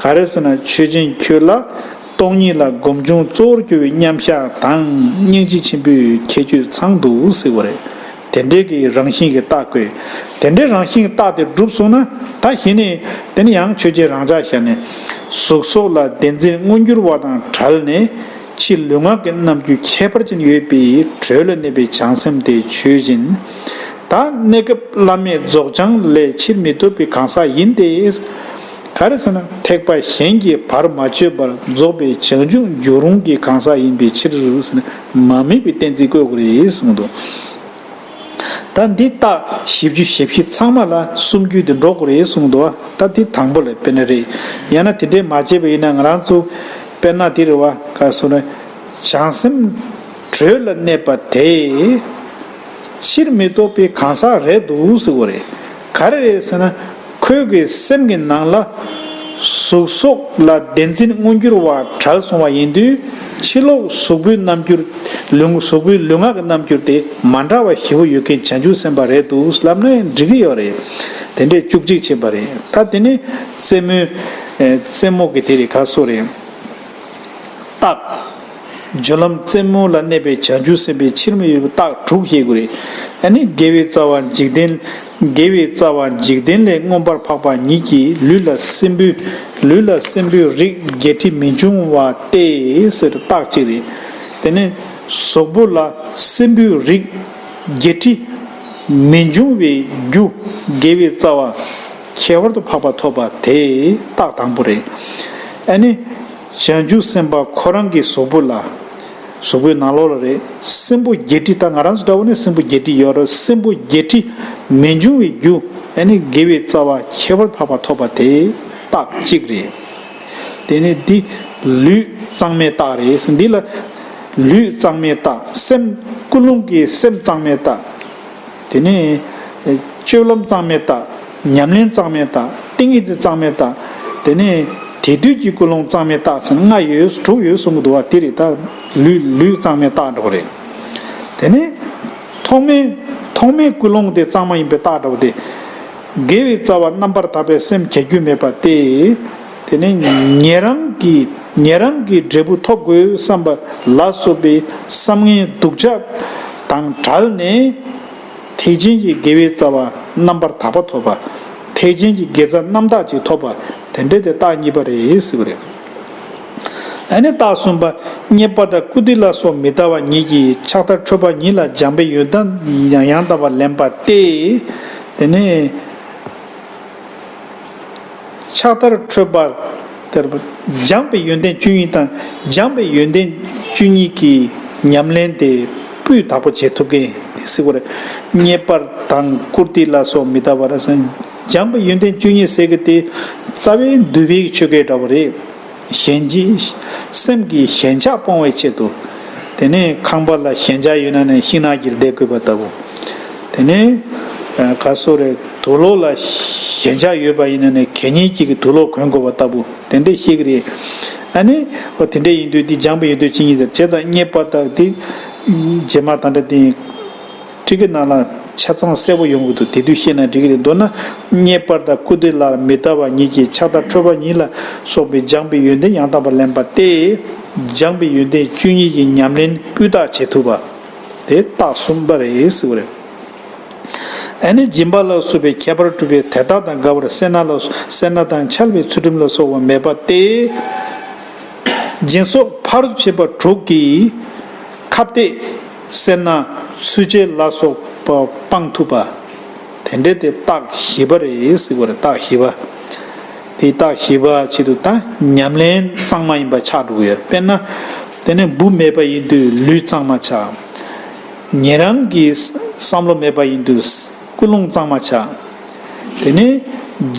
ག་རེ་ཟེར་ན་ཆོས་ཅན་ཁྱོད་ལ་སྟོང་ཉིད་ལ་སྒོམ་བྱུང་གཙོ་བོར་གྱུར་པའི་མཉམ་གཞག་དང་སྙིང་རྗེ་ཆེན་པོའི་ཁྱད་ཆོས་ཚང་འདུག་ཟེར་བ་རེད། དེ་འདྲའི་གི་རང་བཞིན་གྱི་རྟགས་དགོས། དེ་འདྲའི་རང་བཞིན་གྱི་རྟགས་དེ་གྲུབ་སོང་ན་ད་གཞི་ནས་དེ་ནི་ཡང་ཆོས་ཅན་རང་ཆ་བཞག་ནས་གཟུགས་སོགས་ལ་བདེན་འཛིན་མངོན་གྱུར་བ་དང་བྲལ་ནས། ཕྱི་ལུས་ངག་གི་རྣམ་འགྱུར་ཁྱད་པར་ཅན་ཡོད་པའི་དྲོད་ལ་གནས་པའི་བྱང་སེམས་དེ་ཆོས་ཅན། ད་གནས་སྐབས་བླ་མེད་རྫོགས་བྱང་ལས་ཕྱིར་མི་ལྡོག་པའི་གང་ཟག་ཡིན་ཏེ། ག་རེ་ཟེར་ན་ཐེག་པ་གཞན་གྱིས་བར་མ་ཆོད་པར་རྫོགས་པའི་བྱང་ཆུབ་འགྱུར་རུང་གི་གང་ཟག་ཡིན་པའི་ཕྱིར་ཟེར་ན་མ་དམིགས་པའི་གཏན་ཚིགས་བཀོད་དགོས་རེད་གསུངས་འདུག་ད་འདི་རྟགས་བཞི་བཅུ་ཞེ་བཞི་ཚང་མ་ལ་གསུམ་རྒྱུད་འདི་འགྲོ་དགོས་རེད་གསུངས་འདུག་ད་འདི་དང་པོ་ལ་དཔེར་ན་རེད། ཡང་ན་དེ་འདྲས་མ་བྱས་པ་ཡིན་ན་ང་རང་ཚོ་དཔེར་ན་དེ་རེད་བ། ག་སོ་རེད། བྱང་སེམས་དྲོད་ལ་གནས་པ་དེ་ཕྱིར་མི་ལྡོག་པའི་གང་ཟག་རེད་འདུག་ཟེར་བ་རེད། ག་རེ་རེད་ཟེར་ན། ཁོའི་གི་སེམས་ཀྱི་ནང་ལ་གཟུགས་སོགས་ལ་བདེན་འཛིན་མངོན་གྱུར་བ་བྲལ་སོང་བ་ཡིན་དུས། ཕྱི་ལོགས་གཟུགས་པོའི་རྣམ་འགྱུར། ལུས་གཟུགས་པོའི་ལུས་ངག་གི་རྣམ་འགྱུར་དེ་མ་འདྲ་བ་ཞེ་པོ་ཡོད་མཁན་བྱང་ཆུབ་སེམས་དཔའ་རེད་འདུག་ལབ་ན་འགྲིག་གི་ཡོད་རེད། དེ་འདྲས་བཅུ་གཅིག་ཕྱིན་པ་རེད། ད་དེ་ནི་རྩེ་མོའི་ཨེ་རྩེ་མོ་གི་དེ་རེད། ག་སོ་རེད། རྟགས། སྦྱོར་ལམ་རྩེ་མོ་ལ་གནས་པའི་བྱང་ཆུབ་སེམས་དཔའི་ཕྱིར་མི་ལྡོག་པའི་རྟགས་དྲུག་ཤེས་དགོས་རེད། ཨ་ནི་དགེ་བའི་རྩ་བ་འཇིག་རྟེན། དགེ་བའི་རྩ་བ་འཇིག་རྟེན་ལས་མངོན་པར་འཕགས་པ་ཉིད་ཀྱི་ལུས་ལ་སྲིན་པོའི། ལུས་ལ་སྲིན་པོའི་རིགས་བརྒྱད་ཁྲི་མི་འབྱུང་བ་སྟེ་ཟེར་རྟགས་གཅིག་རེད། དེ་ནས་གཟུགས་པོ་ལ་སྲིན་པོའི་རིགས་བརྒྱད་ཁྲི་མི་འབྱུང་བའི་རྒྱུ། དགེ་བའི་རྩ་བ་ཁྱད་པར་དུ་འཕགས་པ་ཐོབ་པ་དེ་རྟགས་དང་པོ་རེད། ཨ་ནི། བྱང་ཆུབ་སེམས་དཔའ་ཁོ་རང་གི་གཟུགས་པོ་ལ། གཟུགས་པོའི་ནང་ལོགས་ལ་རེད། སྲིན་པོ་བརྒྱད་ཁྲི། ད་ང་རང་ཚོ་འདྲ་བོ་ནི་སྲིན་པོ་བརྒྱད་ཁྲི་ཡོད་རེད། སྲིན་པོ་བརྒྱད་ཁྲི་མི་འབྱུང་བའི་རྒྱུ། ཨ་ནི་དགེ་བའི་རྩ་བ་ཁྱད་པར་འཕགས་པ་ཐོབ་པ་དེ་རྟགས་གཅིག་རེད། དེ་ནི་འདི་ལུས་གཙང་མའི་རྟགས་རེད། འདི་ལ་ལུས་གཙང་མའི་རྟགས། སེམས་ཀུན་སློང་གི་སེམས་གཙང་མའི་རྟགས། དེ་ནས་སྤྱོད་ལམ་གཙང་མའི་རྟགས། ཉམས་ལེན་གཙང་མའི་རྟགས། ཏིང་ངེ་འཛིན་གཙང་མའི་རྟགས། དེ་ནས་དེ་དུས་ཀྱི་ཀུན་སློང་གཙང་མའི་རྟགས་ཟེར་ལྔ་ཡོད། དྲུག་ཡོད་གསུང་གི་འདུག་བ། དེ་རེད། ད་ལུས་ལུས་གཙང་མའི་རྟགས་འདྲ་པོ་རེད། དེ་ནས་ཐོག་མའི་ཐོག་མའི་ཀུན་སློང་དེ་གཙང་མ་ཡིན་པའི་རྟགས་འདྲ་པོ་དེ། དགེ་བའི་རྩ་བ་རྣམ་པར་དག་པའི་སེམས་གྱ་གྱུ་མེད་པ་སྟེ། དེ་ནས་ཉན་རང་གི་ཉན་རང་གི་འབྲས་བུ་ཐོབ་དགོས་བསམ་པ་ལ་སོགས་པའི་བསམ་ངན་སྡུག་ཅག་དང་བྲལ་ནས། ཐེག་ཆེན་གྱི་དགེ་བའི་རྩ་བ་རྣམ་པར་དག་པ་ཐོབ་པ། ཐེག་ཆེན་གྱི་དགེ་རྩ་རྣམ་དག་ཅིག་ཐོབ་པ། དེ་འདྲའི་དེ་རྟགས་གཉིས་པ་རེད་ཟེར་བ་རེད། ཨ་ནི་རྟགས་གསུམ་པ། རྙེད་པ་དང་བཀུར་སྟི་ལ་སོགས་མི་ལྟ་བ་ཉིད་ཀྱིས་ཕྱག་དར་ཁྲོད་པ་ཉིད་ལ་སྦྱངས་པའི་ཡོན་ཏན་ཡང་ཡང་དག་པར་ལེན་པ་སྟེ། དེ་ནས། ཕྱག་དར་ཁྲོད་པ་དེར་སྦྱངས་པའི་ཡོན་ཏན་བཅུ་གཉིས་དང་། སྦྱངས་པའི་ཡོན་ཏན་བཅུ་གཉིས་ཀྱི་ཉམས་ལེན་དེ་སྤུས་དག་པོ་བྱེད་ཐུབ་མཁན་དེ་ཟེར་བ་རེད། རྙེད་པ་དང་བཀུར་སྟི་ལ་སོགས་མི་ལྟ་བར་ཟེར། སྦྱངས་པའི་ཡོན་ཏན་བཅུ་གཉིས་ཟེར་གི་དེ་རྩ་བའི་འདུལ་བའི་ཆོས་སྐད་འདྲ་བོ་རེད། ཞེན་ཅིང་། སེམས་ཀྱི་ཞེན་ཆགས་སྤོང་བའི་ཆེད་དུ། དེ་ནས་ཁང་པ་ལ་ཞེན་ཆགས་ཡོད་ན་ནི་ཤིང་ནགས་ཀྱིས་བདས་དགོས་པ་ལྟ་བུ། དེ་ནས་ག་སོ་རེ་དུག་ལོག་ལ་ཞེན་ཆགས་ཡོད་པ་ཡིན་ན་ནི་གད་སྙིགས་ཀྱིས་དུག་ལོག་གོན་དགོས་པ་ལྟ་བུ་དེ་འདྲས་ཤེས་ཀྱི་རེད། ཨ་ནི་འོ་དེ་འདྲས་ཡིན་དུས་འདི་སྦྱངས་པའི་ཡོན་ཏན་ཅི་ཡིན་ཟེར་བྱས་ཙང་རྙེད་པ་དང་དེ་རྗེས་མ་ད་ལྟ་དེ། ཁྲིད་ཀྱི་ནང་ལ་ཆ་ཚང་གསལ་པོ་ཡོང་གི་འདུག་དེ་དུས་ཤེས་ན་འགྲིག་གི་རེད། མདོར་ན། རྙེད་པ་དང་བཀུར་སྟི་ལ་མི་ལྟ་བ་ཉིད་ཀྱིས་ཕྱག་དར་ཁྲོད་པ་ཉིད་ལ་སོགས་པའི་སྦྱངས་པའི་ཡོན་ཏན་ཡང་དག་པར་ལེན་པ་སྟེ། སྦྱངས་པའི་ཡོན་ཏན་བཅུ་གཉིས་ཀྱི་ཉམས་ལེན་སྤུས་དག་བྱེད་ཐུབ་པ། དེ་རྟགས་གསུམ་པ་རེད་ཟེར་བ་རེད། ཨ་ནི་སྦྱིན་པ་ལ་སོགས་པའི་ཁྱད་པར་གྲུབ་པའི་དེ་དག་དང་འགལ་བར་སེར་སྣ་ལ་སེར་སྣ་དང་འཆལ་བའི་ཚུལ་ཁྲིམས་ལ་སོགས་པ་མེད་པ་སྟེ། སྦྱིན་སོགས་ཕ་རོལ་ཏུ་ཕྱིན་པ་དྲུག་གིས་ཁ་གཏད། སེར་སྣ། ཚུལ་འཆལ་ལ་སོགས་པ་སྤང་ཐུབ་པ། དེ་འདྲའི་དེ་རྟགས་བཞི་པ་རེད་ཟེར་བ་རེད། རྟགས་བཞི་པ། དེ་རྟགས་བཞི་པ་ཆེད་དུ་ད་ཉམས་ལེན་གཙང་མ་ཡིན་པ་ཆགས་འགྲོ་གི་ཡོད་རེད། དཔེར་ན། དེ་ནས་འབུ་མེད་པ་ཡིན་དུས་ལུས་གཙང་མ་ཆགས། ཉན་རང་གི་བསམ་བློ་མེད་པ་ཡིན་དུས་ཀུན་སློང་གཙང་མ་ཆགས། དེ་ནས་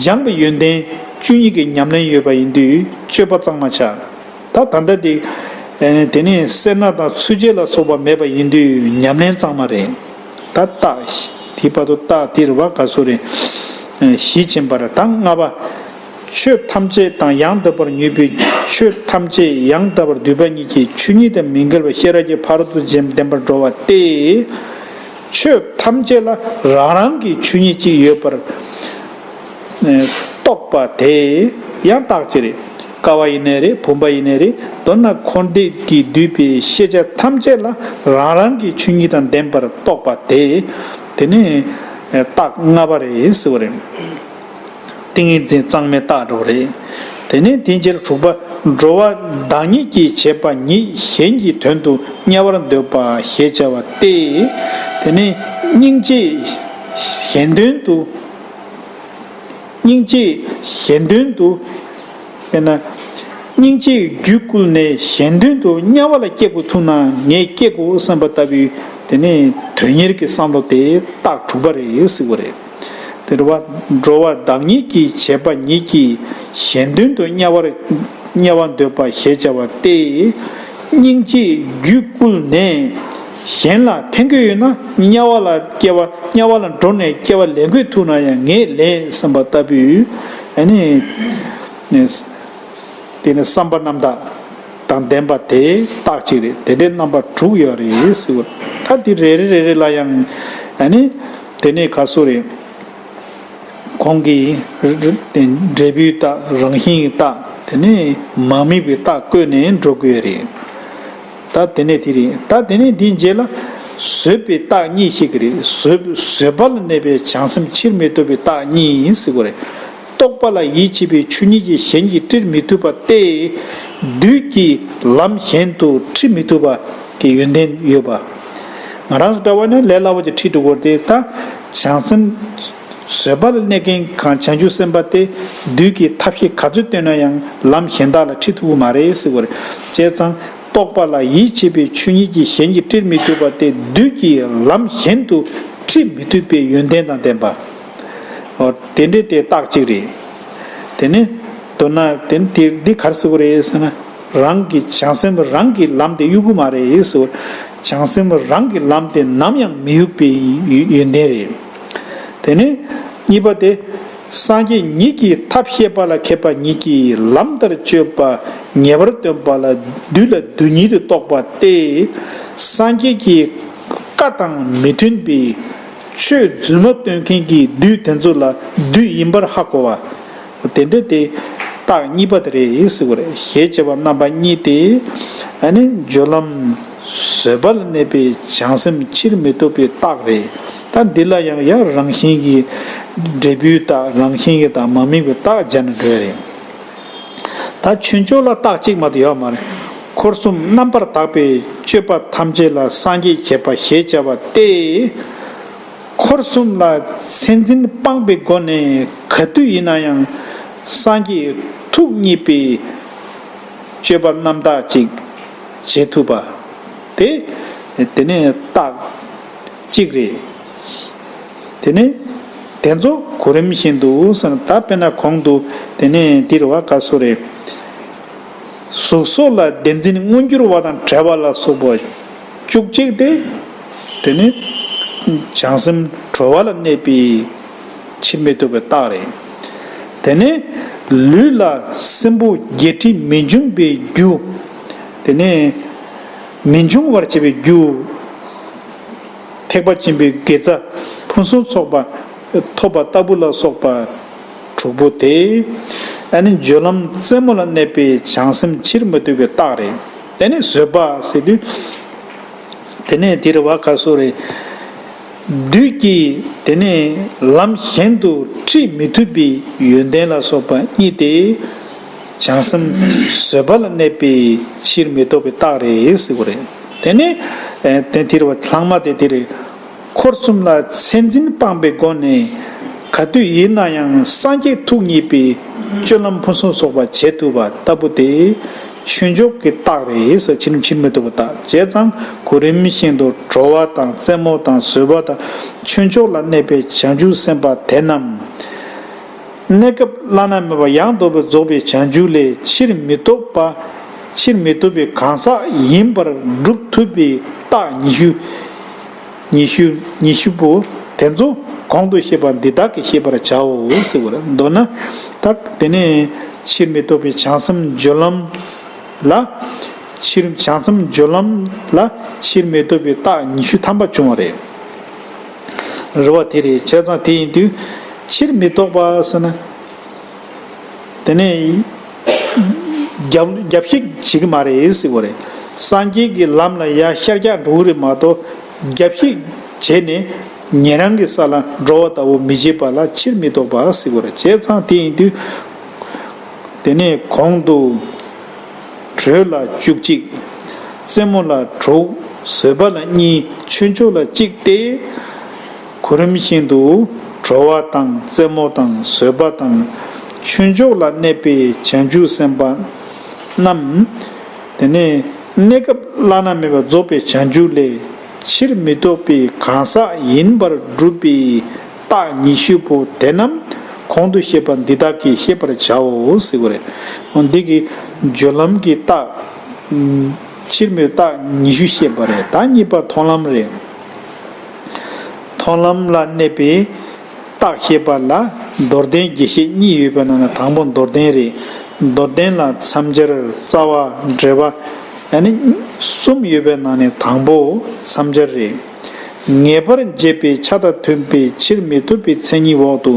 སྦྱངས་པའི་ཡོན་ཏན་བཅུ་གཉིས་ཀྱི་ཉམས་ལེན་ཡོད་པ་ཡིན་དུས་སྤྱོད་པ་གཙང་མ་ཆགས། ད་ད་ལྟ་དེ། ཨེ་དེ་ནས་སེར་སྣ་དང་ཚུལ་འཆལ་ལ་སོགས་པ་མེད་པ་ཡིན་དུས་ཉམས་ལེན་གཙང་མ་རེད། ད་རྟགས་དེ་བར་དུ་རྟགས་དེ་རུ་བ་ག་སོ་རེ། ཨེ་བཞི་ཕྱིན་པར་ད་ལྔ་པ། ཆོས་ཐམས་ཅད་དང་ཡང་དག་པར་ཉོན་པའི་ཆོས་ཐམས་ཅད་ཡང་དག་པར་འདུས་པ་ཉིད་ཀྱི་ཆོས་ཉིད་དང་མི་འགལ་བ་ཤེས་རབ་ཀྱི་ཕ་རོལ་ཏུ་ཕྱིན་ལྡན་པར་འགྲོ་བ་སྟེ། ཆོས་ཐམས་ཅད་ལ་རང་རང་གི་ཆོས་ཉིད་ཅིག་ཡོད་པར་རྟོགས་པ་དེ་ཡང་རྟགས་ཅིག་རེད། ཀ་བ་ཡིན་ནའི་རེད། བུམ་པ་ཡིན་ནའི་རེད། མདོར་ན་འཁོར་འདས་ཀྱིས་བསྡུས་པའི་ཤེས་བྱ་ཐམས་ཅད་ལ་རང་རང་གི་ཆོས་ཉིད་དང་ལྡན་པར་རྟོགས་པ་དེ། དེ་ནི་རྟགས་ལྔ་པ་རེད་ཟེར་བ་རེད། ཏིང་ངེ་འཛིན་གཙང་མའི་རྟགས་འགྲོ་བ་རེད། དེ་ནས་དེའི་རྗེས་ལ་དྲུག་པ། འགྲོ་བ་བདག་ཉིད་ཀྱིས་བྱས་པ་ཉིད་གཞན་གྱི་དོན་དུ་དམྱལ་བར་འདོད་པ་ཞེས་བྱ་བ་སྟེ། དེ་ནས་སྙིང་རྗེས་གཞན་དོན་དུ། སྙིང་རྗེས་གཞན་དོན་དུ། དཔེར་ན། སྙིང་རྗེས་རྒྱུད་བསྐུལ་ནས་གཞན་དོན་དུ་དམྱལ་བ་ལ་སྐྱེ་དགོས་ཐུག་ན་ངས་སྐྱེ་དགོས་བསམ་པ་ལྟ་བུའི་དེ་ནས་དོན་གཉེར་གྱི་བསམ་བློ་དེ་རྟགས་དྲུག་པ་རེད་ཟེར་བ་རེད། དེ་རུ་བ། འགྲོ་བ་བདག་ཉིད་ཀྱིས་བྱས་པ་ཉིད་ཀྱིས་གཞན་དོན་དུ་དམྱལ་བར་དམྱལ་བར་འདོད་པ་ཞེས་བྱ་བ་སྟེ། སྙིང་རྗེས་རྒྱུད་བསྐུལ་ནས་གཞན་ལ་ཕན་གྱི་ཡོད་ན་དམྱལ་བ་ལ་སྐྱེ་བ་དམྱལ་བ་ལ་འགྲོ་ནས་སྐྱེ་བ་ལེན་དགོས་ཐུག་ན་ཡང་ངས་ལེན་བསམ་པ་ལྟ་བུའི་ཨ་ནི། དེ་ནི་བསམ་པ་རྣམ་དག་དང་ལྡན་པ་དེ་རྟགས་གཅིག་རེད། དེ་འདྲའི་རྣམ་པ་དྲུག་ཡོད་རེད་ཟེར་བ། ད་དེ་རེ་རེ་རེ་རེ་ལ་ཡང་ཨ་ནི་དེ་ནས་ག་སུ་རེད། གོང་གི་འབྲས་བུའི་རྟགས། རང་བཞིན་གྱི་རྟགས། དེ་ནས་མ་དམིགས་པའི་རྟགས་བཀོད་ནས་འགྲོ་དགོས་རེད། ད་དེ་ནས་དེ་རེད། ད་དེ་ནས་འདིའི་རྗེས་ལ་བཟོད་པའི་རྟགས་གཉིས་ཤིག་གི་རེད། བཟོད་བཟོད་པ་ལ་གནས་པའི་བྱང་སེམས་ཕྱིར་མི་ལྡོག་པའི་རྟགས་གཉིས་ཟེར་དགོས་རེད། རྟོག་པ་ལ་ཡིད་ཆེས་པའི་ཆོས་ཉིད་ཀྱིས་གཞན་གྱིས་བཀྲིར་མི་ཐུབ་པ་སྟེ། བདུད་ཀྱིས་ལམ་གཞན་དུ་ཁྲིད་མི་ཐུབ་པ་གི་ཡོན་ཏན་ཡོད་པ། ང་རང་ཚོ་འདྲ་བ་ནི་ལས་སླ་བོ་ཅིག་ཁྲིད་འགྲོ་དགོས་ཏེ། ད་བྱང་སེམས་བཟོད་པ་ལ་གནས་མཁན་གང་བྱང་ཆུབ་སེམས་དཔའ་དེ་བདུད་ཀྱིས་ཐབས་ཤེས་ག་ཚོད་བཏོན་ན་ཡང་ལམ་གཞན་དག་ལ་ཁྲིད་ཐུབ་ཀྱི་མ་རེད་ཟེར་བ་རེད། བྱས་ཙང་རྟོག་པ་ལ་ཡིད་ཆེས་པའི་ཆོས་ཉིད་ཀྱིས་གཞན་གྱིས་བཀྲིར་མི་ཐུབ་པ་སྟེ། བདུད་ཀྱིས་ལམ་གཞན་དུ་ཁྲིད་མི་ཐུབ་པའི་ཡོན་ཏན་དང་ལྡན་པ། འོ་དེ་འདྲའི་དེ་རྟགས་གཅིག་རེད། དེ་ནི་མདོར་ན་དེ་ནི་དེ་འདི་ག་རེ་ཟེར་དགོས་རེད་ཟེར་ན། རང་གི་བྱང་སེམས་རང་གི་ལམ་དེ་གཡུག་གི་མ་རེད་ཟེར། བྱང་སེམས་རང་གི་ལམ་དེ་ནམ་ཡང་མི་གཡུག་པའི་ཡོན་ཡོན་ཏན་རེད། དེ་ནས་གཉིས་པ་དེ། སངས་རྒྱས་ཉིད་ཀྱིས་ཐབས་ཤེས་པ་ལ་མཁས་པ་ཉིད་ཀྱིས་ལམ་ལྟར་སྤྱོད་པ་ཉེ་བར་སྟོན་པ་ལ་བདུད་ལ་བདུད་ཉིད་དུ་རྟོགས་པ་སྟེ། སངས་རྒྱས་ཀྱི་བཀའ་དང་མི་མཐུན་པའི་ཆོས་རྫུན་མ་སྟོན་མཁན་གྱི་བདུད་དེ་ཚོ་ལ་བདུད་ཡིན་པར་ཧ་གོ་བ། དེ་འདྲ་དེ་རྟགས་གཉིས་པ་དེ་རེད་ཟེར་བ་རེད། ཞེས་བྱ་བ་རྣམ་པ་གཉིས་ཏེ། ཨ་ནི་སྦྱོར་ལམ་བཟོད་པ་ལ་གནས་པའི་བྱང་སེམས་ཕྱིར་མི་ལྡོག་པའི་རྟགས་རེད། ད་འདི་ལ་ཡང་ཡང་རང་བཞིན་གྱི་འབྲས་བུའི་རྟགས། རང་བཞིན་གྱི་དང་མ་དམིགས་པའི་རྟགས་སྦྱར་ནས་འགྲོ་ཡ་རེད། ད་ཆོས་མཆོག་ལ་རྟགས་གཅིག་མ་གཏོགས་ཡོད་མ་རེད། འཁོར་གསུམ་རྣམ་པར་དག་པའི་སྤྱོད་པ་ཐམས་ཅད་ལ་སངས་རྒྱས་མཁས་པ་ཞེས་བྱ་བ་སྟེ། འཁོར་གསུམ་ལ་མཚན་འཛིན་སྤངས་པའི་སྒོ་ནས་ག་དུས་ཡིན་ན་ཡང་སངས་རྒྱས་ཐུགས་མཉེས་པའི་སྤྱོད་པ་རྣམ་དག་ཅིག་བྱེད་ཐུབ་པ་དེ། དེ་ནས་རྟགས་གཅིག་རེད། དེ་ནས་དེ་ཚོ་གོ་རིམ་བཞིན་དུ་ཟེར་ན། ད་དཔེར་ན་གོང་དུ་དེ་ནས་འདིར་བ་ག་སོ་རེད། གཟུགས་སོགས་ལ་བདེན་འཛིན་མངོན་གྱུར་བ་དང་བྲལ་བ་ལ་སོགས་པ་བཅུ་གཅིག་སྟེ། དེ་ནི་བྱང་སེམས་གྲོལ་བ་ལ་གནས་པའི་ཕྱིར་མི་ལྡོག་པའི་རྟགས་རེད། དེ་ནི་ལུས་ལ་སྲིན་བུ་བརྒྱད་ཁྲི་མི་འབྱུང་བའི་རྒྱུ། དེ་ནི་མི་འབྱུང་བར་བྱེད་པའི་རྒྱུ། ཐེག་པ་ཆེན་པོའི་དགེ་རྩ་ཕུན་སུམ་ཚོགས་པ་ཐོབ་པ་ལྟ་བུ་ལ་སོགས་པ་དྲུག་པོ་དེ། ཨ་ནི་སྦྱོར་ལམ་རྩེ་མོ་ལ་གནས་པའི་བྱང་སེམས་ཕྱིར་མི་ལྡོག་པའི་རྟགས་རེད། དེ་ནས་བཟོད་པ་ཟེར་དུས། དེ་ནས་འདིར་བ་ག་སོ་རེད། བདུད་ཀྱིས་དེ་ནས་ལམ་གཞན་དུ་ཁྲིད་མི་ཐུབ་པའི་ཡོན་ཏན་ལ་སོགས་པ་གཉིས་ཏེ། བྱང་སེམས་བཟོད་པ་ལ་གནས་པའི་ཕྱིར་མི་ལྡོག་པའི་རྟགས་རེད་ཟེར་བ་རེད། དེ་ནས་ཨེ་དེ་དེར་བ་ལྷག་མ་དེ་དེ་རེད། འཁོར་གསུམ་ལ་མཚན་འཛིན་སྤངས་པའི་སྒོ་ནས་ག་དུས་ཡིན་ན་ཡང་སངས་རྒྱས་ཐུགས་མཉེས་པའི་སྤྱོད་ལམ་ཕུན་སུམ་ཚོགས་པ་བྱེད་ཐུབ་པ་ལྟ་བུ་དེ་ཆོས་མཆོག་གི་རྟགས་རེད་ཟེར། ཕྱིར་ཕྱིར་མི་ལྡོག་པའི་རྟགས། བྱས་ཙང་གོ་རིམ་བཞིན་དུ་གྲོལ་བ་དང་རྩེ་མོ་དང་བཟོད་པ་དང་ཆོས་མཆོག་ལ་གནས་པའི་བྱང་ཆུབ་སེམས་དཔའ་དེ་རྣམས། གནས་སྐབས་བླ་ན་མེད་པ་ཡང་དག་པར་རྫོགས་པའི་བྱང་ཆུབ་ལས་ཕྱིར་མི་ལྡོག་པ། ཕྱིར་མི་ལྡོག་པའི་གང་ཟག་ཡིན་པར་སྒྲུབ་ཐུབ་པའི་རྟགས་ཉི་ཤུ། ཉི་ཤུ། ཉི་ཤུ་པོ་དེ་ཚོ་གོང་དུ་བཤད་པ་འདི་དག་གིས་ཤེས་པར་བྱའོ་ཟེར་བ་རེད། མདོར་ན་ད་དེ་ནས་ཕྱིར་མི་ལྡོག་པའི་བྱང་སེམས་སྦྱོར་ལམ་ལ། ཕྱིར་བྱང་སེམས་སྦྱོར་ལམ་ལ་ཕྱིར་མི་ལྡོག་པའི་རྟགས་ཉི་ཤུ་ཐམ་པ་བྱུང་བ་རེད། རེད་བ། དེ་རེད། བྱས་ཙང་དེ་ཡིན་དུས་ཕྱིར་མི་ལྡོག་པ་ཟེར་ན། དེ་ནས་རྒྱབ་རྒྱབ་བཤིག་བྱེད་ཀྱི་མ་རེད་ཟེར་བ་རེད། སངས་རྒྱས་ཀྱི་ལམ་ལ་ཡར་ཤར་རྒྱག་འགྲོ་གི་རེད་མ་གཏོགས། རྒྱབ་བཤིག་བྱས་ནས་ཉན་རང་གི་ས་ལ་འགྲོ་བ་ལྟ་བུ་མི་བྱེད་པ་ལ་ཕྱིར་མི་ལྡོག་པ་ཟེར་བ་རེད། བྱས་ཙང་དེ་ཡིན་དུས། དེ་ནས་གོང་དུ་དྲོད་ལ་བཅུ་གཅིག་རྩེ་མོ་ལ་དྲུག་བཟོད་པ་ལ་གཉིས། ཆོས་མཆོག་ལ་གཅིག་སྟེ། གོ་རིམ་བཞིན་དུ་དྲོ་བ་དང་རྩེ་མོ་དང་བཟོད་པ་དང་ཆོས་མཆོག་ལ་གནས་པའི་བྱང་ཆུབ་སེམས་དཔའ་རྣམས། དེ་ནས་གནས་སྐབས་བླ་ན་མེད་པ་རྫོགས་པའི་བྱང་ཆུབ་ལས་ཕྱིར་མི་ལྡོག་པའི་གང་ཟག་ཡིན་པར་སྒྲུབ་པའི་རྟགས་ཉི་ཤུ་པོ་དེ་རྣམས་གོང་དུ་བཤད་པ་འདི་དག་གིས་ཤེས་པར་བྱའོ་ཟེར་བ་རེད། འདི་གི་སྦྱོར་ལམ་གྱི་རྟགས། ཕྱིར་མི་ལྡོག་རྟགས་ཉི་ཤུ་བཤད་པ་རེད། ད་གཉིས་པ་མཐོང་ལམ་རེད། མཐོང་ལམ་ལ་གནས་པའི་རྟགས་བཤད་པ་ལ་མདོར་བསྟན་རྒྱས་བཤད་གཉིས་ཡོད་པའི་ནང་ནས་དང་པོ་མདོར་བསྟན་རེད། མདོར་བསྟན་ལ་མཚམས་སྦྱར། རྩ་བ། འགྲེལ་པ། ཨ་ནི་གསུམ་ཡོད་པའི་ནང་ནས་དང་པོ་མཚམས་སྦྱར་རེད། ངེས་པར་འབྱེད་པའི་ཆ་དང་མཐུན་པའི་ཕྱིར་མི་ལྡོག་པའི་མཚན་ཉིད་འོག་ཏུ་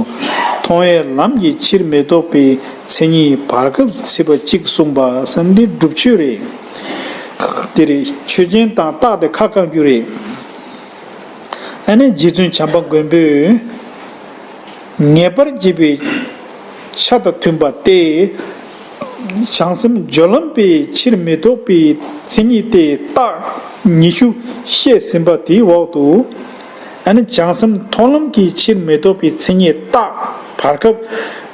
མཐོང་བའི་ལམ་གྱི་ཕྱིར་མི་ལྡོག་པའི་མཚན་ཉིད་བར་སྐབས་ཚིག་པ་གཅིག་གསུངས་པ་ཟེར་འདི་སྒྲུབ་ཆོས་རེད། དེ་རེད། ཆོས་ཅན་དང་རྟགས་དེ་ཁ་བསྐང་རྒྱུ་རེད། ཨ་ནི་རྗེ་བཙུན་བྱམས་པ་མགོན་པོས་ངེས་པར་འབྱེད་པའི་ཆ་དང་མཐུན་པ་སྟེ། བྱང་སེམས་སྦྱོར་ལམ་པའི་ཕྱིར་མི་ལྡོག་པའི་མཚན་ཉིད་དེ་རྟགས་ཉི་ཤུ་བཤད་ཟིན་པ་དེའི་འོག་ཏུ། ཨ་ནི་བྱང་སེམས་མཐོང་ལམ་གྱི་ཕྱིར་མི་ལྡོག་པའི་མཚན་ཉིད་རྟགས་བར་སྐབས།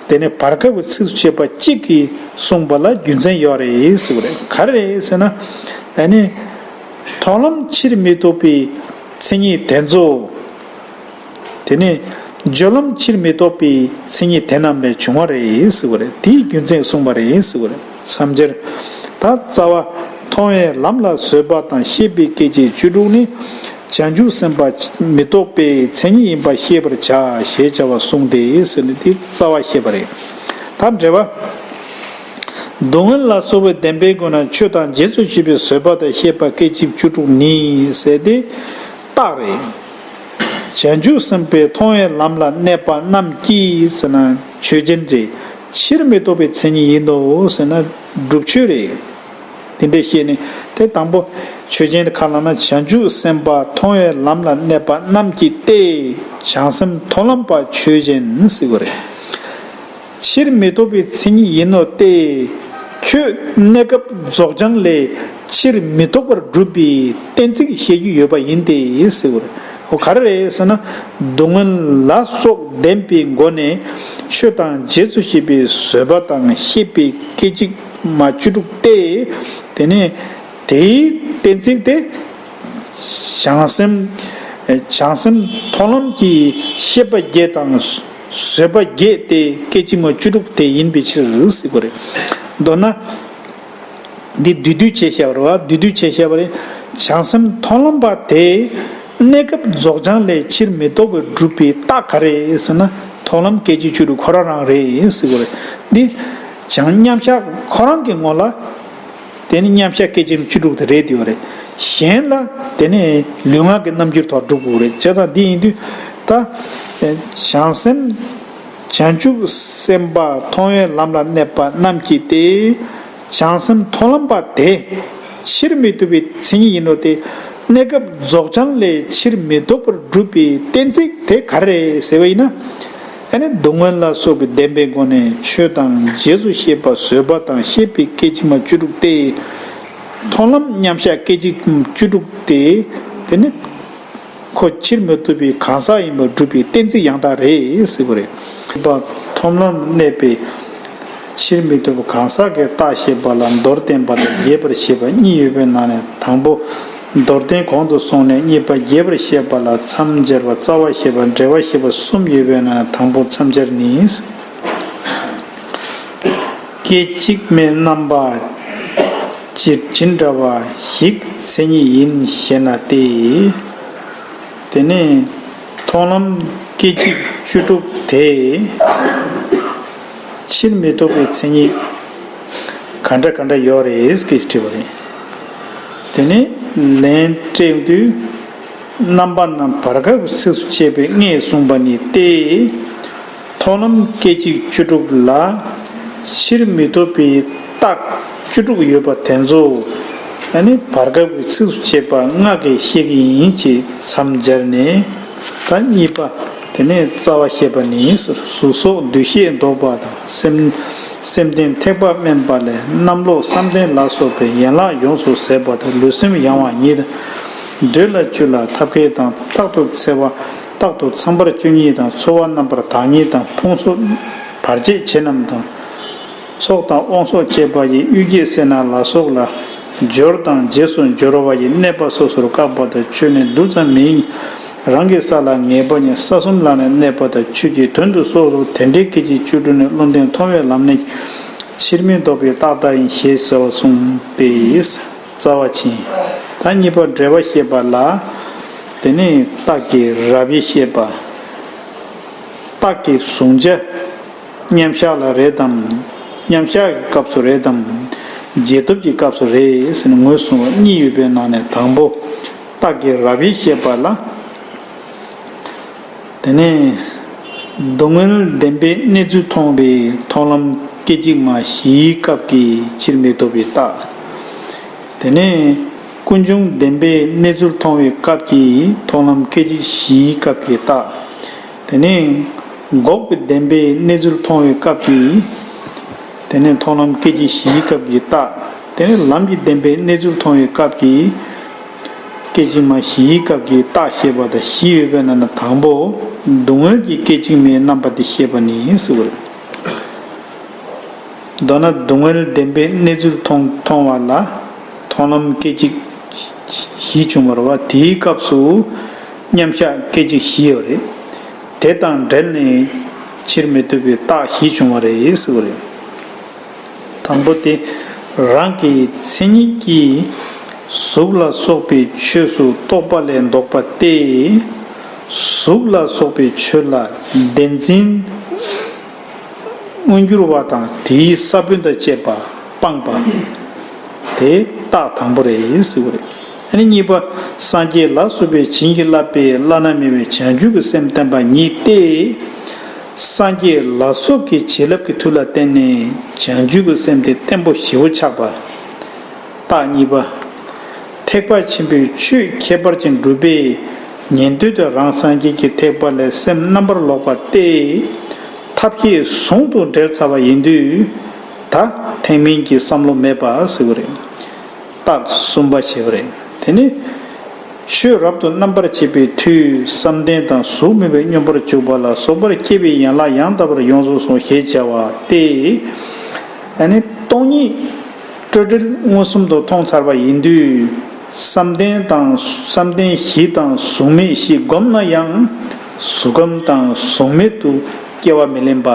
དེ་ནས་བར་སྐབས་ཀྱི་ཚིགས་སུ་བཅད་པ་གཅིག་གིས་གསུངས་པ་ལ་རྒྱུ་མཚན་ཡོད་རེད་ཟེར་བ་རེད། ག་རེ་རེད་ཟེར་ན། ཨ་ནི་མཐོང་ལམ་ཕྱིར་མི་ལྡོག་པའི་མཚན་ཉིད་དེ་ཚོ། དེ་ནས་སྦྱོར་ལམ་ཕྱིར་མི་ལྡོག་པའི་མཚན་ཉིད་དེ་རྣམས་ལས་བྱུང་བ་རེད་ཟེར་བ་རེད། དེའི་རྒྱུ་མཚན་གསུངས་པ་རེད་ཟེར་བ་རེད། མཚམས་སྦྱར། ད་རྩ་བ། མཐོང་བའི་ལམ་ལ་བཟོད་པ་དང་ཤེས་པའི་སྐད་ཅིག་བཅུ་དྲུག་ནི་བྱང་ཆུབ་སེམས་དཔའ་མི་ལྡོག་པའི་མཚན་ཉིད་ཡིན་པ་ཤེས་པར་བྱ་ཞེས་བྱ་བ་གསུངས་ཏེ་ཟེར་ནས་དེ་རྩ་བ་བཤད་པ་རེད། ད་འགྲེལ་པ། སྡུག་བསྔལ་ལ་སོགས་པའི་བདེན་པའི་སྒོ་ནས་ཆོས་དང་རྗེས་སུ་སྐྱེས་པའི་བཟོད་པ་དང་ཤེས་པ་སྐད་ཅིག་བཅུ་དྲུག་ནི་ཟེར་ཏེ་རྟགས་རེད། བྱང་ཆུབ་སེམས་དཔའི་མཐོང་བའི་ལམ་ལ་གནས་པ་རྣམས་ཀྱིས་ཟེར་ན་ཆོས་ཅན་རེད། ཕྱིར་མི་ལྡོག་པའི་མཚན་ཉིད་ཡིན་ནོ་ཟེར་ན་སྒྲུབ་ཆོས་རེད། དེ་འདྲ་བཤད་ནས་དེ་དང་པོ་ཆོས་ཅན་དེ་ག་ལབ་ན། བྱང་ཆུབ་སེམས་དཔའ་མཐོང་བའི་ལམ་ལ་གནས་པ་རྣམས་ཀྱིས་ཏེ། བྱང་སེམས་མཐོང་ལམ་པ་ཆོས་ཅན་ཟེར་དགོས་རེད། ཕྱིར་མི་ལྡོག་པའི་མཚན་ཉིད་ཡིན་ནོ་སྟེ། ཁྱོད་གནས་སྐབས་རྫོགས་བྱང་ལས་ཕྱིར་མི་ལྡོག་པར་སྒྲུབ་པའི་གཏན་ཚིགས་བཤད་རྒྱུ་ཡོད་པ་ཡིན་ཏེ་ཟེར་བ་རེད། འོ་ག་རེ་རེད་ཟེར་ན། སྡུག་བསྔལ་ལ་སོགས་བདེན་པའི་སྒོ་ནས་ཆོས་དང་རྗེས་སུ་སྐྱེས་པའི་བཟོད་པ་དང་ཤེས་པའི་སྐད་ཅིག་མ་བཅུ་དྲུག་སྟེ། དེ་ནས་དེའི་གཏན་ཚིགས་དེ། བྱང་སེམས། བྱང་སེམས་མཐོང་ལམ་གྱི་ཤེས་པ་བརྒྱད་དང་བཟོད་པ་བརྒྱད་དེ་སྐད་ཅིག་མ་བཅུ་དྲུག་དེ་ཡིན་པའི་ཕྱིར་ཟེར་དགོས་རེད། མདོར་ན། འདི་བསྡུས་བསྡུས་བྱས་བཤད་པ་རེད་བ། བསྡུས་བསྡུས་བྱས་བཤད་པ་རེད། བྱང་སེམས་མཐོང་ལམ་པ་དེ་གནས་སྐབས་རྫོགས་བྱང་ལས་ཕྱིར་མི་ལྡོག་པར་སྒྲུབ་པའི་རྟགས་ག་རེ་ཟེར་ན། མཐོང་ལམ་སྐད་ཅིག་བཅུ་དྲུག་ཁོ་རང་རང་རེད་ཟེར་དགོས་རེད། འདི་བྱང་མཉམ་གཞག་ཁོ་རང་གི་ངོ་ལ། དེ་ནི་མཉམ་གཞག་སྐད་ཅིག་བཅུ་དྲུག་དེ་རེད་དེ་ཡོད་རེད། གཞན་ལ་དེ་ནི་ལུས་ངག་གི་རྣམ་འགྱུར་ཐོག་སྒྲུབ་དགོས་རེད། བྱས་ཙང་འདི་ཡིན་དུས་ད། བྱང་སེམས། བྱང་ཆུབ་སེམས་དཔའ་མཐོང་བའི་ལམ་ལ་གནས་པ་རྣམས་ཀྱིས་ཏེ། བྱང་སེམས་མཐོང་ལམ་པ་དེ་ཕྱིར་མི་ལྡོག་པའི་མཚན་ཉིད་ཡིན་ནོ་སྟེ། གནས་སྐབས་རྫོགས་བྱང་ལས་ཕྱིར་མི་ལྡོག་པར་སྒྲུབ་པའི་གཏན་ཚིགས་དེ་ག་རེ་རེད་ཟེར་བ་ཡིན་ན། ཨ་ནི་སྡུག་བསྔལ་ལ་སོགས་པའི་བདེན་པའི་སྒོ་ནས་ཆོས་དང་རྗེས་སུ་སྐྱེས་པ་བཟོད་པ་དང་ཤེས་པའི་སྐད་ཅིག་མ་བཅུ་དྲུག་སྟེ། མཐོང་ལམ་མཉམ་གཞག་སྐད་ཅིག་བཅུ་དྲུག་སྟེ། དེ་ནི་ཁོ་ཕྱིར་མི་ལྡོག་པའི་གང་ཟག་ཡིན་པར་སྒྲུབ་པའི་གཏན་ཚིགས་ཡང་དག་རེད་ཟེར་དགོས་རེད། པ་མཐོང་ལམ་གནས་པའི་ཕྱིར་མི་ལྡོག་པའི་གང་ཟག་གི་རྟགས་བཤད་པ་ལ་མདོར་བསྟན་པ་དང་རྒྱས་པར་བཤད་པ་གཉིས་ཡོད་པའི་ནང་ནས་དང་པོ། མདོར་བསྟན་གོང་དུ་སོང་ནས་གཉིས་པ་རྒྱས་པར་བཤད་པ་ལ་མཚམས་སྦྱར་བ། རྩ་བ་བཤད་པ། འགྲེལ་བ་བཤད་པ་གསུམ་ཡོད་པའི་ནང་ནས་དང་པོ་མཚམས་སྦྱར་ནི། སྐད་ཅིག་མའི་རྣམ་པ་ཇི་ཇི་འདྲ་བ་ཞིག་མཚན་ཉིད་ཡིན་ཞེ་ན་སྟེ། དེ་ནས་མཐོང་ལམ་སྐད་ཅིག་བཅུ་དྲུག་དེ་ཕྱིར་མི་ལྡོག་པའི་མཚན་ཉིད་ག་འདྲ་ག་འདྲ་ཡོད་རེད་ཟེར་དྲིས་པ་རེད། དེ་ནས་ལན་སྤྲད་དུས། རྣམ་པ་རྣམས་བར་སྐབས་ཀྱི་ཚིགས་སུ་བཅད་པའི་ལྔས་གསུངས་པ་ནི་སྟེ། མཐོང་ལམ་སྐད་ཅིག་བཅུ་དྲུག་ལ། ཕྱིར་མི་ལྡོག་པའི་རྟགས་བཅུ་དྲུག་ཡོད་པ་དེ་ཚོ། ཨ་ནི་བར་སྐབས་ཀྱི་ཚིགས་སུ་བཅད་པ་ལྔ་གིས་བཤད་ཀྱི་ཡིན་ཅེས་མཚམས་སྦྱར་ནས། ད་གཉིས་པ། དེ་ནས་རྩ་བ་བཤད་པ་ནི། གཟུགས་སོགས་འདུ་ཤེས་ལྡོག་པ་དང་། སེམས་སེམས་ལྡན་ཐེག་པ་དམན་པ་ལས། གནམ་ལོ་བསམ་གཏན་ལ་སོགས་པའི་ཡན་ལག་ཡོངས་སུ་ཟད་པ་དང་། ལུས་སེམས་ཡང་བ་ཉིད་དང་། འདོད་ལ་ཆོས་ལ་ཐབས་མཁས་དང་། རྟག་ཏུ་འཚེ་བ། རྟག་ཏུ་ཚངས་པར་སྤྱོད་ཉིད་དང་། ཚོར་བ་རྣམ་པར་དག་ཉིད་དང་། ཕུང་སོགས་བར་ཆད་བྱེད་རྣམས་དང་། ཚོགས་དང་དབང་སོགས་བཅས་པ་ཡི། གཡུལ་འགྱེད་སེར་སྣ་ལ་སོགས་ལ། སྦྱོར་དང་རྗེས་སུ་སྦྱོར་བ་ཡི། གནས་པ་སོ་སོར་བཀག་པ་དང་། ཆོས་ནི་རྡུལ་ཙམ་མིན། རང་གི་ས་ལ་ངེས་པ་ཉིད། ས་གསུམ་ལ་ནི་གནས་པ་དང་། ཆོས་ཀྱི་དོན་དུ་སོགས་ལུགས། དེ་འདྲའི་སྐད་ཅིག་བཅུ་དྲུག་ནི། བློ་ལྡན་མཐོང་བའི་ལམ་ནི། ཕྱིར་མི་ལྡོག་པའི་རྟགས་དག་ཡིན། ཞེས་ཟེར་བ་གསུངས་ཏེ། རྩ་བ་ཕྱིན། ད་གཉིས་པ་འགྲེལ་པ་བཤད་པ་ལ། དེ་ནི་རྟགས་ཀྱི་རབ་དབྱེ་བཤད་པ། རྟགས་ཀྱི་གཟུང་བྱ། མཉམ་བཞག་ལ་རེད་དམ། མཉམ་བཞག་གི་སྐབས་སུ་རེད་དམ། རྗེས་ཐོབ་ཀྱི་སྐབས་སུ་རེད་ཟེར་ནས་ངོས་བཟུང་བ་གཉིས་ཡོད་པའི་ནང་ནས། དང་པོ། རྟགས་ཀྱི་རབ་དབྱེ་བཤད་པ་ལ། དེ་ནས་སྡུག་བསྔལ་བདེན་པའི་གནས་ཚུལ་མཐོང་བའི་མཐོང་ལམ་སྐད་ཅིག་མ་བཞིའི་སྐབས་ཀྱི་ཕྱིར་མི་ལྡོག་པའི་རྟགས། དེ་ནས་ཀུན་འབྱུང་བདེན་པའི་གནས་ཚུལ་མཐོང་བའི་སྐབས་ཀྱི་མཐོང་ལམ་སྐད་ཅིག་བཞིའི་སྐབས་ཀྱི་རྟགས། དེ་ནས་འགོག་པའི་བདེན་པའི་གནས་ཚུལ་མཐོང་བའི་སྐབས་ཀྱི། དེ་ནས་མཐོང་ལམ་སྐད་ཅིག་བཞིའི་སྐབས་ཀྱི་རྟགས། དེ་ནས་ལམ་གྱི་བདེན་པའི་གནས་ཚུལ་མཐོང་བའི་སྐབས་ཀྱི། སྐད་ཅིག་མ་བཞིའི་སྐབས་ཀྱི་རྟགས་བཤད་པ་དང་བཞི་ཡོད་པའི་ནང་ན། དང་པོ། སྡུག་བསྔལ་གྱི་སྐད་ཅིག་མའི་རྣམ་པ་དེ་བཤད་པ་ནི་ཟེར་བ་རེད། མདོར་ན་སྡུག་བསྔལ་བདེན་པའི་གནས་ཚུལ་མཐོང་མཐོང་བ་ལ་མཐོང་ལམ་སྐད་ཅིག་བཞི་བྱུང་བ་རེད་བ། དེའི་སྐབས་སུ་མཉམ་བཞག་སྐད་ཅིག་བཞི་ཡོད་རེད། དེ་དང་འབྲེལ་ནས་ཕྱིར་མི་ལྡོག་པའི་རྟགས་བཞི་བྱུང་བ་རེད་ཟེར་བ་རེད། དང་པོ་དེ། རང་གི་མཚན་ཉིད་ཀྱིས་གཟུགས་ལ་སོགས་པའི་ཆོས་སུ་རྟོག་པ་ལས་ལྡོག་པ་སྟེ། གཟུགས་ལ་སོགས་པའི་ཆོས་ལ་བདེན་འཛིན་མངོན་གྱུར་བ་དང་། དེའི་ས་བོན་དང་བཅས་པ་སྤངས་པ། དེ་རྟགས་དང་པོ་རེད་ཟེར་བ་རེད། ཨ་ནི་གཉིས་པ། སངས་རྒྱས་ལ་སོགས་པའི་བྱིན་གྱིས་བརླབས་པའི་བླ་ན་མེད་པའི་བྱང་ཆུབ་ཀྱི་སེམས་བསྟན་པ་ཉིད་དེ། སངས་རྒྱས་ལ་སོགས་ཀྱི་བྱིན་རླབས་ཀྱི་མཐུ་ལ་བརྟེན་ནས་བྱང་ཆུབ་ཀྱི་སེམས་དེ་བརྟན་པོ་ཞེ་པོ་ཆགས་པ། རྟགས་གཉིས་པ། ཐེག་པ་ཆེན་པོའི་ཆོས་ཁྱད་པར་ཅན་སྒྲུབ་པའི་ཉན་ཐོས་དེ་རང་སངས་རྒྱས་ཀྱི་ཐེག་པ་ལས་སེམས་རྣམ་པར་ལོག་པ་སྟེ། ཐབས་ཤེས་ཟུང་དུ་འབྲེལ་ཚར་བ་ཡིན་དུས། ད་ཐེག་དམན་གྱི་བསམ་བློ་མེད་པ་ཟེར་བ་རེད། རྟགས་གསུམ་པ་བྱས་པ་རེད། དེ་ནི། ཆོས་རབ་ཏུ་རྣམ་པར་འབྱེད་པའི་མཐུས། བསམ་གཏན་དང་གཟུགས་མེད་པའི་སྙོམས་པར་འཇུག་པ་ལ་སོགས་པར་སྐྱེ་བའི་ཡན་ལག་ཡང་དག་པར་ཡོངས་སུ་བཟུང་ཞེས་བྱ་བ་སྟེ། ཨ་ནི་སྟོང་ཉིད་སྤྲོས་བྲལ་མངོན་སུམ་དུ་མཐོང་ཚར་བ་ཡིན་དུས། བསམ་གཏན་དང་བསམ་གཏན་བཞི་དང་གཟུགས་མེད་བཞི་བསྒོམས་ན་ཡང་། གཟུགས་ཁམས་དང་གཟུགས་མེད་དུ་སྐྱེ་བ་མི་ལེན་པ།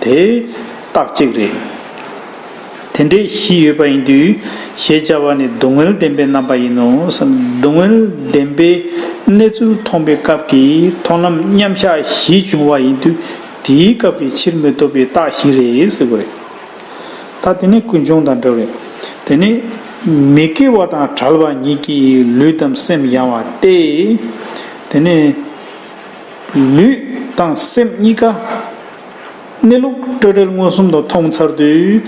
དེ་རྟགས་གཅིག་རེད། དེ་འདྲའི་བཞི་ཡོད་པ་ཡིན་དུས། ཞེས་བྱ་བ་ནི་སྡུག་བསྔལ་བདེན་པའི་རྣམ་པ་ཡིན་ནོ། སྡུག་བསྔལ་བདེན་པའི་གནས་ཚུལ་མཐོང་བའི་སྐབས་ཀྱི་མཐོང་ལམ་མཉམ་གཞག་བཞི་བྱུང་བ་ཡིན་དུས། དེའི་སྐབས་ཀྱི་ཕྱིར་མི་ལྡོག་པའི་རྟགས་བཞི་རེད་ཟེར་བ་རེད། ད་དེ་ནི་ཀུན་འབྱུང་དང་འདྲ་བ་རེད། དེ་ནི་མི་སྐྱེ་བ་དང་བྲལ་བ་ཉིད་ཀྱིས་ལུས་དང་སེམས་ཡང་བ་སྟེ། དེ་ནི་ལུས་དང་སེམས་གཉིས་ཀ་གནས་ལུགས་སྤྲོས་བྲལ་མངོན་སུམ་དུ་མཐོང་ཚར་དུས།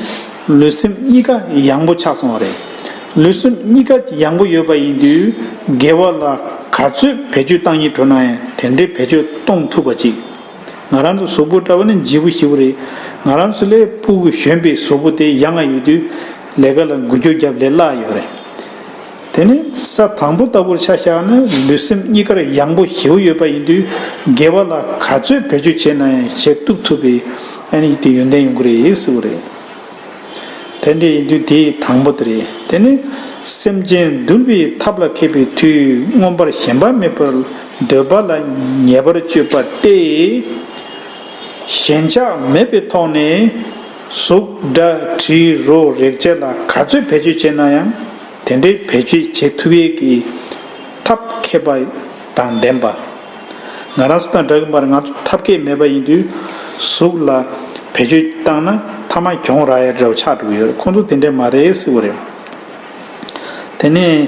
ལུས་སེམས་གཉིས་ཀ་ཡང་པོ་ཆགས་སོང་བ་རེད། ལུས་སེམས་གཉིས་ཀ་ཡང་པོ་ཡོད་པ་ཡིན་དུས། དགེ་བ་ལ་ག་ཚོད་བེད་སྤྱོད་བཏང་སྙིང་བྲོ་ན་ཡང་། དེ་འདྲའི་བེད་སྤྱོད་གཏོང་ཐུབ་པ་ཅིག་ང་རང་ཚོ་གཟུགས་པོ་འདྲ་བ་ནི་ལྗིད་པོ་ཞེ་པོ་རེད། ང་རང་ཚོ་ལས་སྤུ་གུ་གཞོན་པའི་གཟུགས་པོ་དེ་ཡང་ང་ཡོད་དུས། ལས་ཀ་ལ་འགུལ་སྐྱོད་རྒྱབ་ལས་སླ་ཡོད་རེད། དེ་ནི་ས་དང་པོ་ལྟ་བུར་ཆ་བཞག་ན། ལུས་སེམས་གཉིས་ཀར་ཡང་པོ་ཞེ་པོ་ཡོད་པ་ཡིན་དུས། དགེ་བ་ལ་ག་ཚོད་བེད་སྤྱོད་བྱས་ན་ཡང་བྱེད་ཐུབ་ཐུབ་པའི་ཨ་ནི་དེ་ཡོན་ཏན་ཡོང་གི་རེད་ཟེར་བ་རེད། དེ་འདྲ་ཡིན་དུས་དེ་དང་པོ་དེ་རེད། དེ་ནི་སེམས་ཅན་འདུལ་བའི་ཐབས་ལ་མཁས་པའི་མཐུས། མངོན་པར་ཞེན་པ་མེད་པར་འདོད་པ་ལ་ཉེས་པར་སྤྱོད་པ་སྟེ། ཞེན་ཆགས་མེད་པའི་ཐོག་ནས་གཟུགས་སྒྲ་དྲི་རོ་རེག་བྱ་ལ་ག་ཚོད་བེད་སྤྱོད་བྱས་ན་ཡང་། དེ་འདྲའི་བེད་སྤྱོད་བྱེད་ཐུབ་ཡས་ཀྱི་ཐབས་མཁས་པ་དང་ལྡན་པ། ང་རང་ཚོ་དང་འདྲ་གི་མ་རེད། ང་ཚོ་ཐབས་མཁས་མེད་པ་ཡིན་དུས། གཟུགས་ལ་བེད་སྤྱོད་བཏང་ན་ཐ་མ་གྱོང་རག་ཡ་འདྲ་བོ་ཆགས་འགྲོ་གི་ཡོད་རེད། ཁོང་ཚོ་དེ་འདྲ་མ་རེད་ཟེར་བ་རེད། དེ་ནས་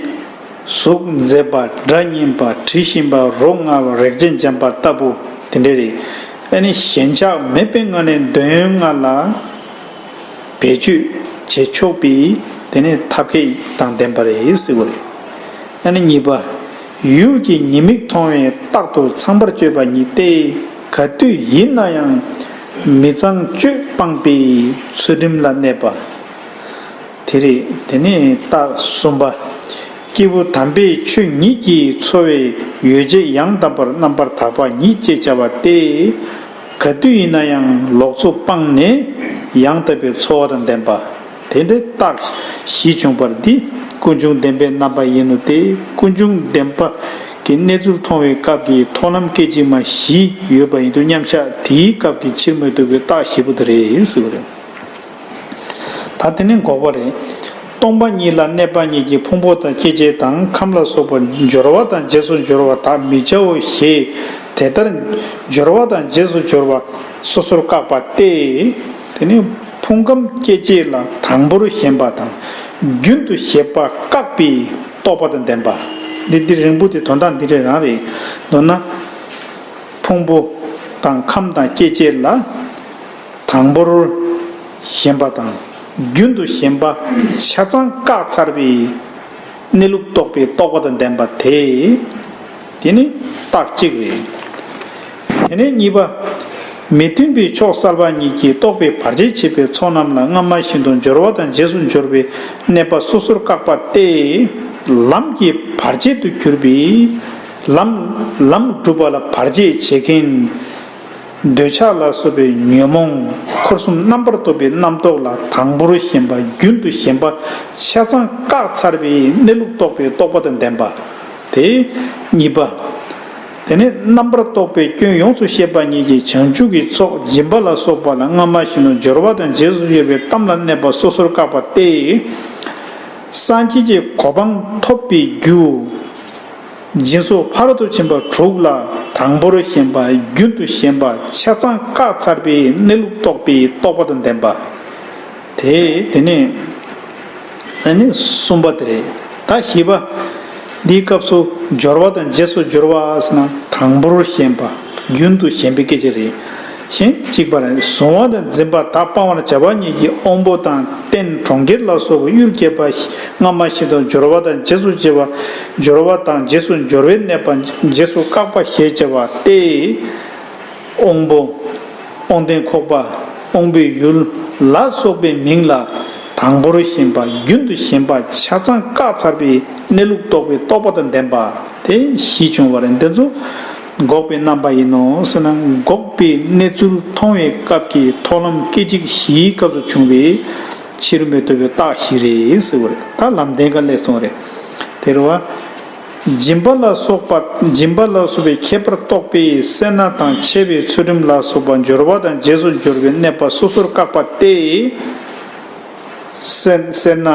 གཟུགས་མཛེས་པ། སྒྲ་སྙན་པ། དྲི་ཞིམ་པ། རོ་མངར་བ། རེག་བྱ་འཇམ་པ་ལྟ་བུ་དེ་འདྲ་རེད། ཨ་ནི་ཞེན་ཆགས་མེད་པའི་ངང་ནས་འདོད་ཡོན་ལྔ་ལ་བེད་སྤྱོད་བྱེད་ཆོག་པའི་དེ་ནི་ཐབས་མཁས་དང་ལྡན་པ་རེད་ཟེར་བ་རེད། ཨ་ནི་གཉིས་པ། ཡུལ་གྱི་ཉེས་དམིགས་མཐོང་བས་རྟག་ཏུ་ཚངས་པར་སྤྱོད་པ་ཉིད་དེ། ག་དུས་ཡིན་ན་ཡང་མི་ཚངས་སྤྱོད་སྤངས་པའི་ཚུལ་ཁྲིམས་ལ་གནས་པ། དེ་རེད། དེ་ནས་རྟགས་གསུམ་པ། སྐྱེས་བུ་དམ་པས་ཆོས་ཉིད་ཀྱིས་འཚོ་བའི་ཡོ་བྱད་ཡང་དག་པར་རྣམ་པར་དག་པ་ཉིད་ཅེས་བྱ་བ་སྟེ། ག་དུས་ཡིན་ན་ཡང་ལོག་འཚོ་སྤངས་ནས་ཡང་དག་པའི་འཚོ་བ་དང་ལྡན་པ། དེ་འདྲའི་རྟགས་བཞི་བྱུང་བར་འདི་ཀུན་འབྱུང་བདེན་པའི་རྣམ་པ་ཡིན་ནོ་སྟེ། ཀུན་འབྱུང་བདེན་པ་གི་གནས་ཚུལ་མཐོང་བའི་སྐབས་ཀྱི་མཐོང་ལམ་སྐད་ཅིག་མ་བཞི་ཡོད་པ་ཡིན་དུས་མཉམ་གཞག་དེའི་སྐབས་ཀྱི་ཕྱིར་མི་ལྡོག་པའི་རྟགས་བཞི་པོ་དེ་རེད་ཟེར་བ་རེད། ད་དེ་ནས་འགོག་པ་རེད། སྟོང་པ་ཉིད་ལ་གནས་པ་ཉིད་ཀྱི་ཕུང་པོ་དང་སྐྱེ་མཆེད་དང་ཁམས་ལ་སོགས་པ་སྦྱོར་བ་དང་རྗེས་སུ་སྦྱོར་བ་དག་མི་བྱའོ་ཞེས་དེ་ལྟར་སྦྱོར་བ་དང་རྗེས་སུ་སྦྱོར་བ་སོ་སོར་བཀག་པ་སྟེ། དེ་ནི་ཕུང་ཁམས་སྐྱེ་མཆེད་ལ་དང་པོར་ཞེན་པ་དང་རྒྱུན་དུ་ཞེན་པ་བཀག་པའི་རྟོག་པ་དང་ལྡན་པ། འདི་འདི་རིང་པོ་དེ་དོན་དག་འདི་རེ་རང་རེད། མདོར་ན། ཕུང་པོ་དང་ཁམས་དང་སྐྱེ་མཆེད་ལ་དང་པོར་ཞེན་པ་དང་རྒྱུན་དུ་ཞེན་པ་ཆ་ཚང་བཀག་ཚར་བའི་གནས་ལུགས་རྟོགས་པའི་རྟོག་པ་དང་ལྡན་པ་དེ། དེ་ནི་རྟགས་གཅིག་རེད། དེ་ནས་གཉིས་པ། མི་མཐུན་པའི་ཕྱོགས་བསལ་བ་ཉིད་ཀྱིས་རྟོག་པའི་བར་ཆད་བྱེད་པའི་ཚོགས་རྣམས་ལ་སྔ་མ་བཞིན་དུ་སྦྱོར་བ་དང་རྗེས་སུ་སྦྱོར་བའི་གནས་པ་སོ་སོར་བཀག་པ་སྟེ། ལམ་གྱི་བར་ཆད་དུ་གྱུར་པའི། ལམ། ལམ་སྒྲུབ་པ་ལ་བར་ཆད་བྱེད་མཁན། འདོད་ཆགས་ལ་སོགས་པའི་ཉོན་མོངས་འཁོར་གསུམ་རྣམ་པར་རྟོག་པའི་རྣམ་རྟོག་ལ་དང་པོར་ཞེན་པ་རྒྱུན་དུ་ཞེན་པ་ཆ་ཚང་བཀག་ཚར་བའི་གནས་ལུགས་རྟོགས་པའི་རྟོག་པ་དང་ལྡན་པ། དེ་གཉིས་པ། དེ་ནས་རྣམ་པར་རྟོག་པའི་སྐྱོན་ཡོངས་སུ་ཤེས་པ་ཉིད་ཀྱིས་བྱང་ཆུབ་ཀྱི་ཚོགས་སྦྱིན་པ་ལ་སོགས་པ་ལ་སྔ་མ་བཞིན་དུ་སྦྱོར་བ་དང་རྗེས་སུ་སྦྱོར་བའི་གཏམ་ལ་གནས་པ་སོ་སོར་བཀག་པ་སྟེ། སངས་རྒྱས་ཀྱི་གོ་འཕང་ཐོབ་པའི་རྒྱུ། སྦྱིན་སོགས་ཕ་རོལ་ཏུ་ཕྱིན་པ་དྲུག་ལ་དང་པོར་ཞེན་པ་རྒྱུན་དུ་ཞེན་པ་ཆ་ཚང་བཀག་ཚར་བའི་གནས་ལུགས་རྟོགས་པའི་རྟོག་པ་དང་ལྡན་པ། དེ་དེ་ནས་ཨ་ནི་གསུམ་པ་དེ་རེད། ད་བཞི་པ། འདིའི་སྐབས་སུ་སྦྱོར་བ་དང་རྗེས་སུ་སྦྱོར་བ་ཟེར་ན་དང་པོར་ཞེན་པ་རྒྱུན་དུ་ཞེན་པའི་སྐད་ཆ་རེད། གཞན་གཅིག་པ་རེད། གཟུང་བ་དང་འཛིན་པ་དག་སྤང་བར་བྱ་བ་ཉིད་ཀྱི་དབང་པོ་དང་རྟེན་གྲོང་ཁྱེར་ལ་སོགས་པ་ཡུལ་བསྐྱེད་པ་སྔ་མ་བཞིན་དུ་སྦྱོར་བ་དང་རྗེས་སུ་སྦྱོར་བ། སྦྱོར་བ་དང་རྗེས་སུ་སྦྱོར་བའི་གནས་པ་རྗེས་སུ་བཀག་པ་ཞེས་བྱ་བ་སྟེ། དབང་པོ། དབང་ལྡན་ཁོག་པ། དབང་པོའི་ཡུལ་ལ་སོགས་པའི་མིང་ལ་དང་པོར་ཞེན་པ་རྒྱུན་དུ་ཞེན་པ་ཆ་ཚང་བཀག་ཚར་བའི་གནས་ལུགས་རྟོགས་པའི་རྟོག་པ་དང་ལྡན་པ་དེ་བཞི་བྱུང་བ་རེད། འདི་ཚོ་འགོག་པའི་རྣམ་པ་ཡིན་ནོ་ཟེར་ན། འགོག་པའི་གནས་ཚུལ་མཐོང་བའི་སྐབས་ཀྱི་མཐོང་ལམ་སྐད་ཅིག་བཞིའི་སྐབས་སུ་བྱུང་བའི་ཕྱིར་མི་ལྡོག་པའི་རྟགས་བཞི་རེད་ཟེར་བ་རེད། ད་ལམ་བདེན་ཁ་སླེབས་སོང་རེད། དེ་རེད་བ། སྦྱིན་པ་ལ་སོགས་པ། སྦྱིན་པ་ལ་སོགས་པའི་ཁྱད་པར་རྟོགས་པས་སེར་སྣ་དང་ཕྱེ་བའི་ཚུལ་ཁྲིམས་ལ་སོགས་པ་སྦྱོར་བ་དང་རྗེས་སུ་སྦྱོར་བའི་གནས་པ་སོ་སོར་བཀག་པ་སྟེ། སེར་སེར་སྣ།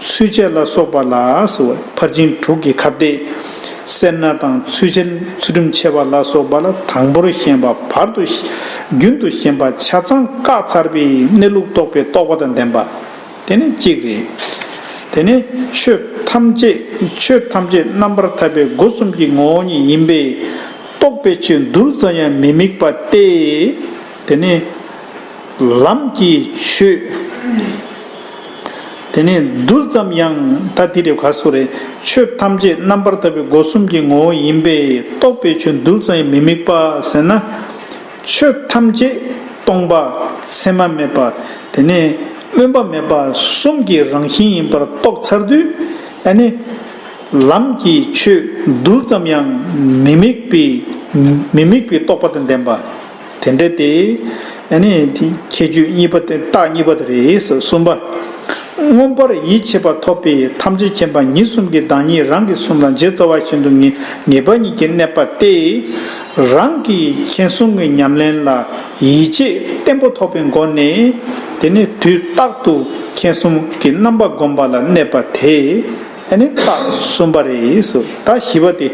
ཚུལ་འཆལ་ལ་སོགས་པ་ལ་ཟེར་བ། ཕར་ཕྱིན་དྲུག་གི་ཁ་བརྡས། སེར་སྣ་དང་ཚུལ་འཆལ། ཚུལ་ཁྲིམས་འཆལ་བ་ལ་སོགས་པ་ལ་དང་པོར་ཞེན་པ་བར་དུ་ཞེ། རྒྱུན་དུ་ཞེན་པ་ཆ་ཚང་བཀག་ཚར་བའི་གནས་ལུགས་རྟོགས་པའི་རྟོག་པ་དང་ལྡན་པ། དེ་ནི་གཅིག་རེད། དེ་ནི་ཆོས་ཐམས་ཅད། ཆོས་ཐམས་ཅད་རྣམ་པར་ཐར་པའི་སྒོ་གསུམ་གྱི་ངོ་བོ་ཉིད་ཡིན་པས། རྟོགས་པའི་ཆོས་རྡུལ་ཙམ་ཡང་མི་དམིགས་པ་སྟེ། དེ་ནི་ལམ་གྱི་ཆོས། དེ་ནི་རྡུལ་ཙམ་ཡང་། ད་འདི་རེད། ག་སུ་རེད། ཆོས་ཐམས་ཅད་རྣམ་པར་ཐར་པའི་སྒོ་གསུམ་གྱི་ངོ་བོ་ཡིན་པས་རྟོགས་པའི་ཆོས་རྡུལ་ཙམ་ཡང་མི་དམིགས་པ་ཟེར་ན། ཆོས་ཐམས་ཅད་སྟོང་པ། མཚན་མ་མེད་པ། དེ་ནས་སྨོན་པ་མེད་པ་གསུམ་གྱི་རང་བཞིན་ཡིན་པར་རྟོགས་ཚར་དུས། ཨ་ནི་ལམ་གྱི་ཆོས་རྡུལ་ཙམ་ཡང་མི་དམིགས་པའི། མི་དམིགས་པའི་རྟོག་པ་དང་ལྡན་པ། དེ་འདྲ་སྟེ། ཨ་ནི་དེ་ཁྱད་ཆོས་གཉིས་པ་དེ། རྟགས་གཉིས་པ་དེ་རེད། གསུམ་པ། མངོན་པར་ཡིད་ཆེས་པ་ཐོབ་པས་ཐམས་ཅད་མཁྱེན་པ་ཉིད་གསུམ་གྱི་བདག་ཉིད་རང་གི་གསུང་ལ་ཇི་ལྟ་བ་བཞིན་དུ་ངེས་ངེས་པ་ཉིད་ཀྱིས་གནས་པ་སྟེ། རང་གི་མཁྱེན་གསུང་གི་ཉམས་ལེན་ལ་ཡིད་ཆེས་བརྟན་པོ་ཐོབ་པའི་སྒོ་ནས། དེ་ནས་དུས་རྟག་ཏུ་མཁྱེན་གསུང་གི་རྣམ་པ་བསྒོམ་པ་ལ་གནས་པ་དེ། ཨ་ནི་རྟགས་གསུམ་པ་རེད། ད་བཞི་པ་དེ།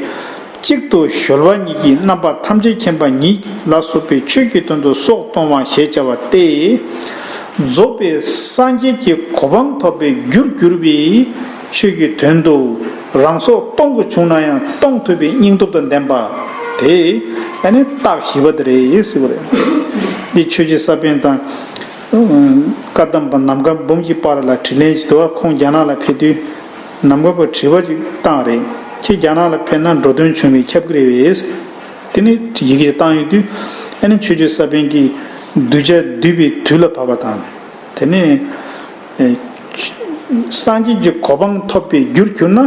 གཅིག་ཏུ་གཞོལ་བ་ཉིད་ཀྱིས་རྣམ་པ་ཐམས་ཅད་མཁྱེན་པ་ཉིད་ལ་སོགས་པའི་ཆོས་ཀྱི་དོན་དུ་སྲོག་གཏོང་བ་ཞེས་བྱ་བ་སྟེ། རྫོགས་པའི་སངས་རྒྱས་ཀྱི་གོ་འཕང་ཐོབ་པའི་རྒྱུར་གྱུར་པའི་ཆོས་ཀྱི་དོན་དུ། རང་སྲོག་གཏོང་དགོས་བྱུང་ན་ཡང་གཏོང་ཐུབ་པའི་སྙིང་སྟོབས་དང་ལྡན་པ། དེ་ཨ་ནི་རྟགས་བཞི་པ་དེ་རེད་ཟེར་བ་རེད། འདི་ཆོས་རྗེ་ས་པཎ་དང་། བཀའ་གདམས་པ་ནམ་མཁའ་འབུམ་གྱི་པར་ལ་དྲིས་ལན་ཞིག་འདུག་ཁོང་རྒྱ་ནག་ལ་ཕེབས་དུས་ནམ་མཁའ་པར་དྲི་བ་ཅིག་བཏང་རེད། ཁྱེད་རྒྱ་ནག་ལ་ཕེབས་ན་འགྲོ་དོན་བྱུང་བའི་ཁྱབ་ཀྱི་རེད་པས། དེ་ནི་ཡི་གེ་བཏང་ཡོང་དུས་ཨ་ནི་ཆོས་རྗེ་ས་པཎ་གྱིས་གདུལ་བྱ་འདུལ་བའི་དུས་ལ་བབ་པ་དང་། དེ་ནས་ཨེ་སངས་རྒྱས་ཀྱི་གོ་འཕང་ཐོབ་པའི་རྒྱུར་གྱུར་ན།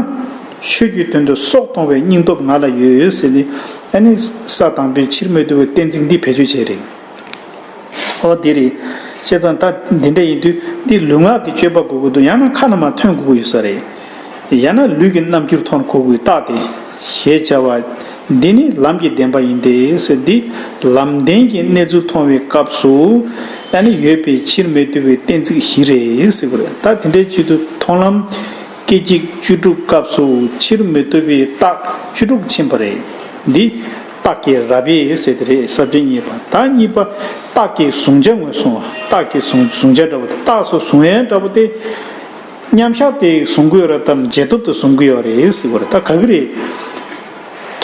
ཆོས་ཀྱི་དོན་དུ་སྲོག་གཏོང་བའི་སྙིང་སྟོབས་ང་ལ་ཡོད་ཟེར་ནས་ཨ་ནི་ས་དང་པོའི་ཕྱིར་མི་ལྡོག་པའི་གཏན་ཚིགས་འདི་བེད་སྤྱོད་བྱས་རེད། ཨོ་དེ་རེད། བྱས་ཙང་ད་འདི་འདྲ་ཡིན་དུས་འདི་ལུས་ངག་གི་སྤྱོད་པ་དགོས་ཀྱི་འདུག་ཡང་ན་ཁ་ནས་མར་ཐོན་དགོས་ཀྱི་ཡོད་ས་རེད། ཡང་ན་ལུས་ཀྱི་རྣམ་འགྱུར་མཐོང་དགོས་ཀྱི་རྟགས་དེ། ཞེས་བྱ་བ། འདི་ནི་ལམ་གྱི་བདེན་པ་ཡིན་ཏེ་ཟེར། འདི་ལམ་བདེན་གྱི་གནས་ཚུལ་མཐོང་བའི་སྐབས་སུ་ཨ་ནི་ཡོད་པའི་ཕྱིར་མི་ལྡོག་པའི་གཏན་ཚིགས་བཞི་རེད་ཟེར་བ་རེད། ད་དེ་འདྲའི་ཆེད་དུ་མཐོང་ལམ་སྐད་ཅིག་བཅུ་དྲུག་སྐབས་སུ་ཕྱིར་མི་ལྡོག་པའི་རྟགས་བཅུ་དྲུག་ཕྱིན་པ་རེད། འདི་རྟགས་ཀྱི་རབ་དབྱེ་ཟེར་དེ་རེད། ས་བཅད་གཉིས་པ། ད་གཉིས་པ་རྟགས་ཀྱི་གཟུང་བྱ་ངོས་བཟུང་བ། རྟགས་ཀྱི་གཟུང་གཟུང་བྱ་འདྲ་བོ་དེ། རྟགས་སུ་གཟུང་ཡས་འདྲ་བོ་དེ། མཉམ་གཞག་དེ་བཟུང་གི་ཡོད་རེད་དམ་རྗེས་ཐོབ་དེ་བཟུང་གི་ཡོད་རེད་ཟེར་བ་རེད། ད་ག་གི་རེད།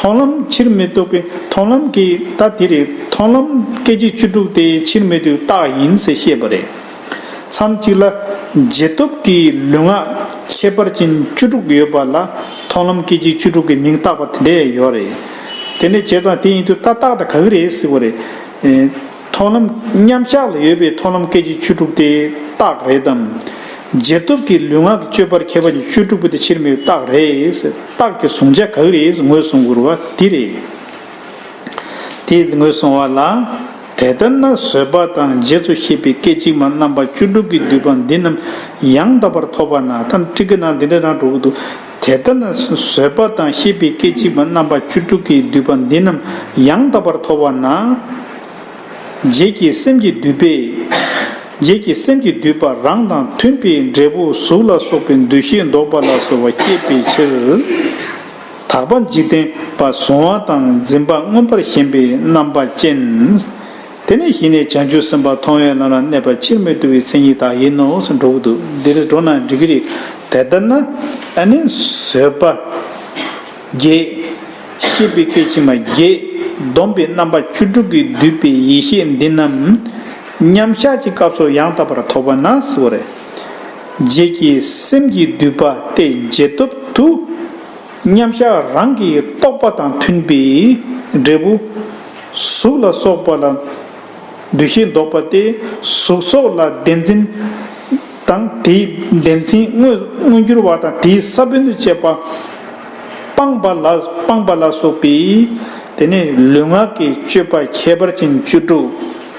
མཐོང་ལམ་ཕྱིར་མི་ལྡོག་པའི་མཐོང་ལམ་གྱི་ད་དེ་རེད། མཐོང་ལམ་སྐད་ཅིག་བཅུ་དྲུག་དེ་ཕྱིར་མི་ལྡོག་རྟགས་ཡིན་ཟེར་བཤད་པ་རེད། མཚམས་གཅིག་ལ་རྗེས་ཐོབ་ཀྱི་ལུས་ངག་ཁྱད་པར་ཅན་བཅུ་དྲུག་ཡོད་པ་ལ་མཐོང་ལམ་སྐད་ཅིག་བཅུ་དྲུག་གི་མིང་བཏགས་པ་དེ་འདྲ་ཡོད་རེད། དེ་འདྲ་བྱས་ཙང་དེ་ཡིན་དུས་ད་རྟགས་དེ་ག་གི་རེད་ཟེར་བ་རེད། མཐོང་ལམ་མཉམ་གཞག་ལ་ཡོད་པའི་མཐོང་ལམ་སྐད་ཅིག་བཅུ་དྲུག་དེ་རྟགས་རེད་དམ། རྗེས་ཐོབ་ཀྱི་ལུས་ངག་གི་སྤྱོད་པར་ཁྱད་པར་ཅན་བཅུ་དྲུག་པོ་དེ་ཕྱིར་མི་ལྡོག་རྟགས་རེད་ཟེར། རྟགས་ཀྱི་གཟུང་བྱ་ག་གི་རེད་ཟེར་ངོས་བཟུང་དགོས་པ་དེ་རེད། དེ་ངོས་བཟུང་བ་ལ། དེ་ལྟར་ན་བཟོད་པ་དང་རྗེས་སུ་ཤེས་པའི་སྐད་ཅིག་མ་རྣམ་པ་བཅུ་དྲུག་གི་མདུད་པ་འདི་རྣམས་ཡང་དག་པར་ཐོབ་པ་ན། ད་ཊཱི་ཀ་ནང་འདི་འདྲ་རང་འགྲོ་གི་འདུག་དེ་ལྟར་ན་བཟོད་པ་དང་ཤེས་པའི་སྐད་ཅིག་མ་རྣམ་པ་བཅུ་དྲུག་གི་མདུད་པ་འདི་རྣམས་ཡང་དག་པར་ཐོབ་པ་ན། རྗེས་ཀྱི་སེམས་ཀྱི་མདུད་པས། རྗེས་ཀྱི་སེམས་ཀྱི་མདུད་པ་རང་དང་མཐུན་པའི་འབྲས་བུ་གཟུགས་ལ་སོགས་པའི་འདུ་ཤེས་ལྡོག་པ་ལ་སོགས་པ་སྐྱེད་པའི་ཕྱིར། དག་པ་འཇིག་རྟེན་པ་གཟུང་བ་དང་འཛིན་པ་མངོན་པར་ཞེན་པའི་རྣམ་པ་ཅན། དེ་ནས་གཞི་ནས་བྱང་ཆུབ་སེམས་དཔའ་མཐོང་བའི་ལམ་ལ་གནས་པ་ཕྱིར་མི་ལྡོག་པའི་མཚན་ཉིད་དག་ཡིན་ནོ་ཟེར་འགྲོ་གི་འདུག་འདི་རེ་འགྲོ་ན་འགྲིག་གི་རེད། དེ་ལྟར་ན་ཨ་ནི་བཟོད་པ་བརྒྱད། ཤེས་པའི་སྐད་ཅིག་མ་བརྒྱད། བསྡོམས་པའི་རྣམ་པ་བཅུ་དྲུག་གིས་བསྡུས་པའི་ཡེ་ཤེས་འདི་རྣམས་མཉམ་གཞག་གི་སྐབས་སུ་ཡང་དག་པར་ཐོབ་པ་ན་ཟེར་བ་རེད། རྗེས་ཀྱི་སེམས་ཀྱི་མདུད་པ་སྟེ་རྗེས་ཐོབ་ཏུ། མཉམ་གཞག་རང་གི་རྟོག་པ་དང་མཐུན་པའི་འབྲས་བུ། གཟུགས་ལ་སོགས་པ་ལ་འདུ་ཤེས་ལྡོག་པ་སྟེ། གཟུགས་སོགས་ལ་བདེན་འཛིན་དང་དེའི་བདེན་འཛིན་མངོན་མངོན་གྱུར་བ་དང་དེའི་ས་བོན་དུ་བྱས་པ། སྤངས་པ་ལ་སྤངས་པ་ལ་སོགས་པའི། དེ་ནས་ལུས་ངག་གི་སྤྱོད་པ་ཁྱད་པར་ཅན་བཅུ་དྲུག་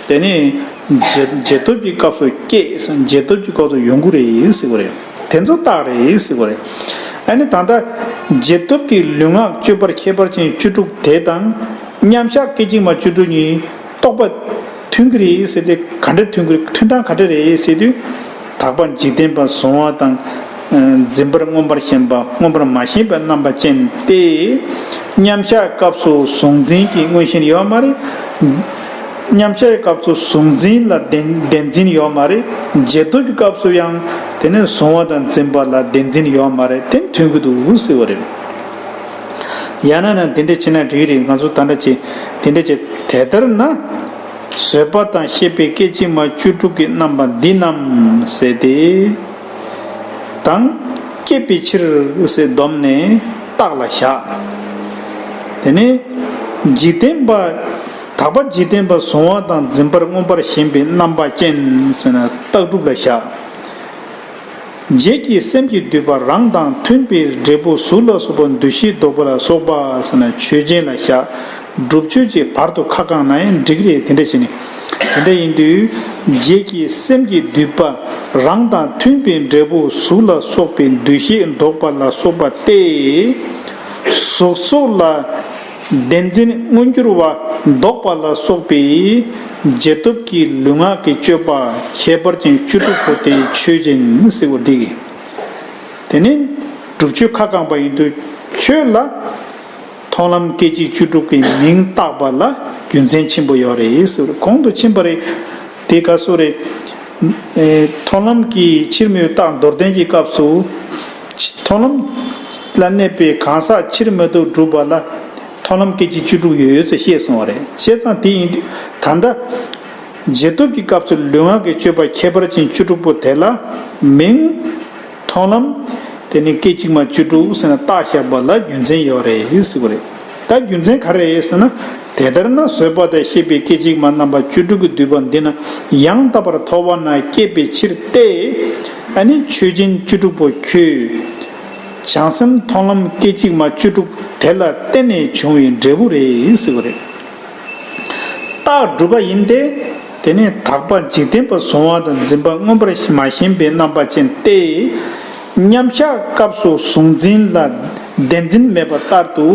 དེ་ནས་རྗེས་རྗེས་ཐོབ་ཀྱི་སྐབས་སུ་སྐྱེས་ཟེར། རྗེས་ཐོབ་ཀྱི་སྐབས་སུ་ཡོང་གི་རེད་ཟེར་བ་རེད། དེ་ཚོ་རྟགས་རེད་ཟེར་བ་རེད། ཨ་ནི་ད་ལྟ་རྗེས་ཐོབ་ཀྱི་ལུས་ངག་སྤྱོད་པར་ཁྱད་པར་ཅན་བཅུ་དྲུག་དེ་དང་། མཉམ་གཞག་སྐད་ཅིག་མ་བཅུ་དྲུག་གཉིས་རྟོགས་པ་མཐུན་གྱི་རེད་ཟེར་ཏེ། ག་འདྲ་མཐུན་གྱི་རེད། མཐུན་སྟངས་ག་འདྲ་རེད་ཟེར་དུས། དག་པ་འཇིག་རྟེན་པ་གཟུང་བ་དང་། འཛིན་པར་མངོན་པར་ཞེན་པ། མངོན་པར་མ་ཞེན་པའི་རྣམ་པ་ཅན་ཏེ། མཉམ་གཞག་སྐབས་སུ་གཟུང་འཛིན་གྱི་མངོན་ཞེན་ཡོད་མ་རེད། མཉམ་གཞག་སྐབས་སུ་གཟུང་འཛིན་ལ་བདེན་བདེན་འཛིན་ཡོད་མ་རེད། རྗེས་ཐོབ་ཀྱི་སྐབས་སུ་ཡང་དེ་ནས་གཟུང་བ་དང་འཛིན་པ་ལ་བདེན་འཛིན་ཡོད་མ་རེད། དེ་མཐུན་གྱི་འདུག་ཟེར་བ་རེད། ཡང་ན་ན་དེ་འདྲ་བྱས་ན་འགྲིག་རེད། ང་ཚོ་ད་འདྲ་བྱས་དེ་འདྲ་བྱས། དེ་ལྟར་ན། བཟོད་པ་དང་ཤེས་པའི་སྐད་ཅིག་མ་བཅུ་དྲུག་གི་རྣམ་པ་འདི་རྣམས་ཟེར་ཏེ། དང་། བསྐྱེད་པའི་ཕྱིར་ཟེར་བསྡོམས་ནས་རྟགས་ལ་བཞག་དེ་ནས་འཇིག་རྟེན་པ། དག་པ་འཇིག་རྟེན་པ་གཟུང་བ་དང་འཛིན་པར་མངོན་པར་ཞེན་པའི་རྣམ་པ་ཅན་ཟེར་ན་རྟགས་གྲུབ་ལ་བཞག་རྗེས་ཀྱི་སེམས་ཀྱི་མདུད་པ་རང་དང་མཐུན་པའི་འབྲས་བུ་གཟུགས་ལ་སོགས་པ་འདུ་ཤེས་ལྡོག་པ་ལ་སོགས་པ་ཟེར་ན་ཆོས་ཅན་ལ་བཞག་སྒྲུབ་ཆོས་ཀྱི་བར་དུ་ཁ་བསྐངས་ན་ཡང་འགྲིག་རེད། དེ་འདྲ་བྱས་ནས། དེ་འདྲ་ཡིན་དུས། རྗེས་ཀྱི་སེམས་ཀྱི་མདུད་པ་རང་དང་མཐུན་པའི་འབྲས་བུ་གཟུགས་ལ་སོགས་པའི་འདུ་ཤེས་ལྡོག་པ་ལ་སོགས་པ་སྟེ། གཟུགས་སོགས་ལ་བདེན་འཛིན་མངོན་གྱུར་བ་ལྡོག་པ་ལ་སོགས་པའི་རྗེས་ཐོབ་ཀྱི་ལུས་ངག་གི་སྤྱོད་པ་ཁྱད་པར་ཅན་བཅུ་དྲུག་པོ་དེ་ཆོས་ཅན་ཟེར་བ་འདི་གི། དེ་ནི་སྒྲུབ་ཆོས་ཁ་བསྐངས་པ་ཡིན་དུས་ཆོས་ལ། མཐོང་ལམ་སྐད་ཅིག་བཅུ་དྲུག་གི་མིང་བཏགས་པ་ལ་རྒྱུ་མཚན་ཆེན་པོ་ཡོད་རེད་ཟེར། གོང་དུ་ཕྱིན་པ་རེད། དེ་ག་སུ་རེད། ཨེ། མཐོང་ལམ་གྱི་ཕྱིར་མི་ལྡོག་རྟགས་མདོར་བསྟན་གྱི་སྐབས་སུ། མཐོང་ལམ། ལ་གནས་པའི་གང་ཟག་ཕྱིར་མི་ལྡོག་སྒྲུབ་པ་ལ་མཐོང་ལམ་སྐད་ཅིག་བཅུ་དྲུག་ཡོད་ཡོད་ཅེས་བཤད་སོང་བ་རེད། བྱས་ཙང་དེ་ཡིན་དུས་ད་ལྟ་རྗེས་ཐོབ་ཀྱི་སྐབས་སུ་ལུས་ངག་གི་སྤྱོད་པ་ཁྱད་པར་ཅན་བཅུ་དྲུག་པོ་དེ་ལ་མིང་མཐོང་ལམ། དེ་ནི་སྐད་ཅིག་མ་བཅུ་དྲུག་ཟེར་ན་བཏགས་བཞག་པ་ལ་རྒྱུ་མཚན་ཡོད་རེད་ཟེར་བ་རེད། ད་རྒྱུ་མཚན་ག་རེ་རེད་ཟེར་ན། དེ་ལྟར་ན་བཟོད་པ་དང་ཤེས་པའི་སྐད་ཅིག་མ་རྣམ་པ་བཅུ་དྲུག་གི་བསྡུས་པ་འདི་ན་ཡང་དག་པར་མཐོང་བ་ན་སྐྱེས་པའི་ཕྱིར་ཏེ། ཨ་ནི་ཆོས་ཅན་བཅུ་དྲུག་པོ་ཁྱོད་བྱང་སེམས་མཐོང་ལམ་སྐད་ཅིག་མ་བཅུ་དྲུག་དེ་ལ་བརྟེན་ནས་བྱུང་བའི་འབྲས་བུ་རེད་ཟེར་བ་རེད། རྟགས་སྒྲུབ་པ་ཡིན་ཏེ། དེ་ནས་དག་པ་འཇིག་རྟེན་པ་གཟུང་བ་དང་འཛིན་པ་མངོན་པར་མ་ཞེན་པའི་རྣམ་པ་ཅན་ཏེ། མཉམ་གཞག་སྐབས་སུ་གཟུང་འཛིན་ལ་བདེན་འཛིན་མེད་པ་ལྟར་དུ།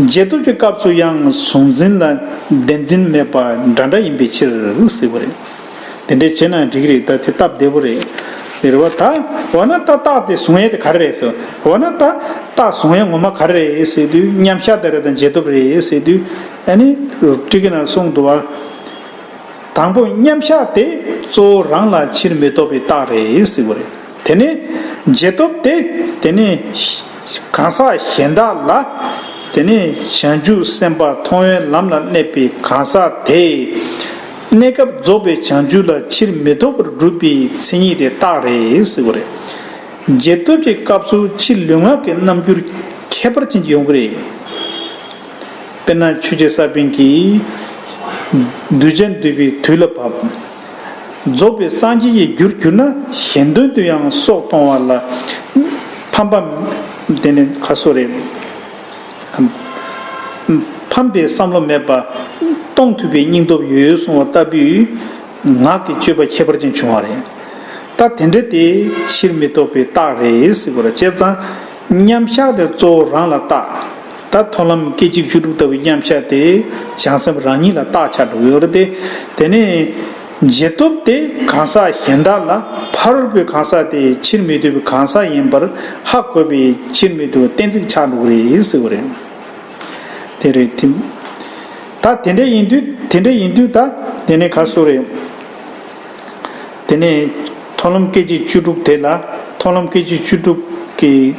རྗེས་ཐོབ་ཀྱི་སྐབས་སུ་ཡང་གཟུང་འཛིན་ལ་བདེན་འཛིན་མེད་པ་འདྲ་འདྲ་ཡིན་པའི་ཕྱིར་ཟེར་བ་རེད། དེ་འདྲའི་བྱས་ན་འགྲིག་གི་རེད། ད་དེ་སྟབས་བདེ་པོ་རེད། ཟེར་བ་ད། འོ་ན་ད་རྟགས་དེ་གཟུང་ཡས་དེ་ག་རེ་རེད་ཟེར། འོ་ན་ད་རྟགས་གཟུང་ཡས་ངོ་མ་ག་རེ་རེད་ཟེར་དུས་མཉམ་གཞག་དེ་རེད་དང་རྗེས་ཐོབ་རེད་ཟེར་དུས། ཨ་ནི་ཊཱི་ཀ་ནང་གསུངས་འདུག་བ། དང་པོ་མཉམ་གཞག་དེ་གཙོ་བོ་རང་ལ་ཕྱིར་མི་ལྡོག་པའི་རྟགས་རེད་ཟེར་བ་རེད། དེ་ནས་རྗེས་ཐོབ་དེ། དེ་ནས་གང་ཟག་གཞན་དག་ལ། དེ་ནས་བྱང་ཆུབ་སེམས་དཔའ་མཐོང་བའི་ལམ་ལ་གནས་པའི་གང་ཟག་དེ། གནས་སྐབས་རྫོགས་པའི་བྱང་ཆུབ་ལ་ཕྱིར་མི་ལྡོག་པར་སྒྲུབ་པའི་མཚན་ཉིད་དེ་རྟགས་རེད་ཟེར་བ་རེད། རྗེས་ཐོབ་ཀྱི་སྐབས་སུ་ཕྱི་ལུས་ངག་གི་རྣམ་འགྱུར་ཁྱད་པར་ཅན་གྱི་ཡོང་གི་རེད། དཔེར་ན་ཆོས་རྗེ་ས་པཎ་གྱིས། གདུལ་བྱ་འདུལ་བའི་དུས་ལ་བབ། རྫོགས་པའི་སངས་རྒྱས་ཀྱི་རྒྱུར་གྱུར་ན་གཞན་དོན་དུ་ཡང་སྲོག་གཏོང་བ་ལ་ཕམ་པ། དེ་ནི་ཁ་སོ་རེད། ཕམ་པའི་བསམ་བློ་མེད་པ། གཏོང་ཐུབ་པའི་སྙིང་སྟོབས་ཡོད་གསུངས་པ་ལྟ་བུའི་ངག་གི་སྤྱོད་པ་ཁྱད་པར་ཅན་བྱུང་བ་རེད། ད་དེ་འདྲ་དེ་ཕྱིར་མི་ལྡོག་པའི་རྟགས་རེད་ཟེར་དགོས་རེད། བྱས་ཙང་མཉམ་གཞག་དེ་གཙོ་བོ་རང་ལ་བཏགས། ད་མཐོང་ལམ་སྐད་ཅིག་བཅུ་དྲུག་ལྟ་བུའི་མཉམ་གཞག་དེ་བྱང་སེམས་རང་ཉིད་ལ་རྟགས་ཆགས་འགྲོ་གི་ཡོད་རེད་དེ། དེ་ནས་རྗེས་ཐོབ་དེ་གང་ཟག་གཞན་དག་ལ་ཕ་རོལ་པོའི་གང་ཟག་དེ་ཕྱིར་མི་ལྡོག་པའི་གང་ཟག་ཡིན་པར་ཧ་གོ་བའི་ཕྱིར་མི་ལྡོག་པའི་གཏན་ཚིགས་ཆགས་འགྲོ་གི་རེད་ཟེར་བ་རེད། དེ་རེད་དེ། ད་དེ་འདྲ་ཡིན་དུས་དེ་འདྲ་ཡིན་དུས་ད་དེ་ནས་ག་སོ་རེད། དེ་ནས་མཐོང་ལམ་སྐད་ཅིག་བཅུ་དྲུག་དེ་ལ་མཐོང་ལམ་སྐད་ཅིག་བཅུ་དྲུག་གི།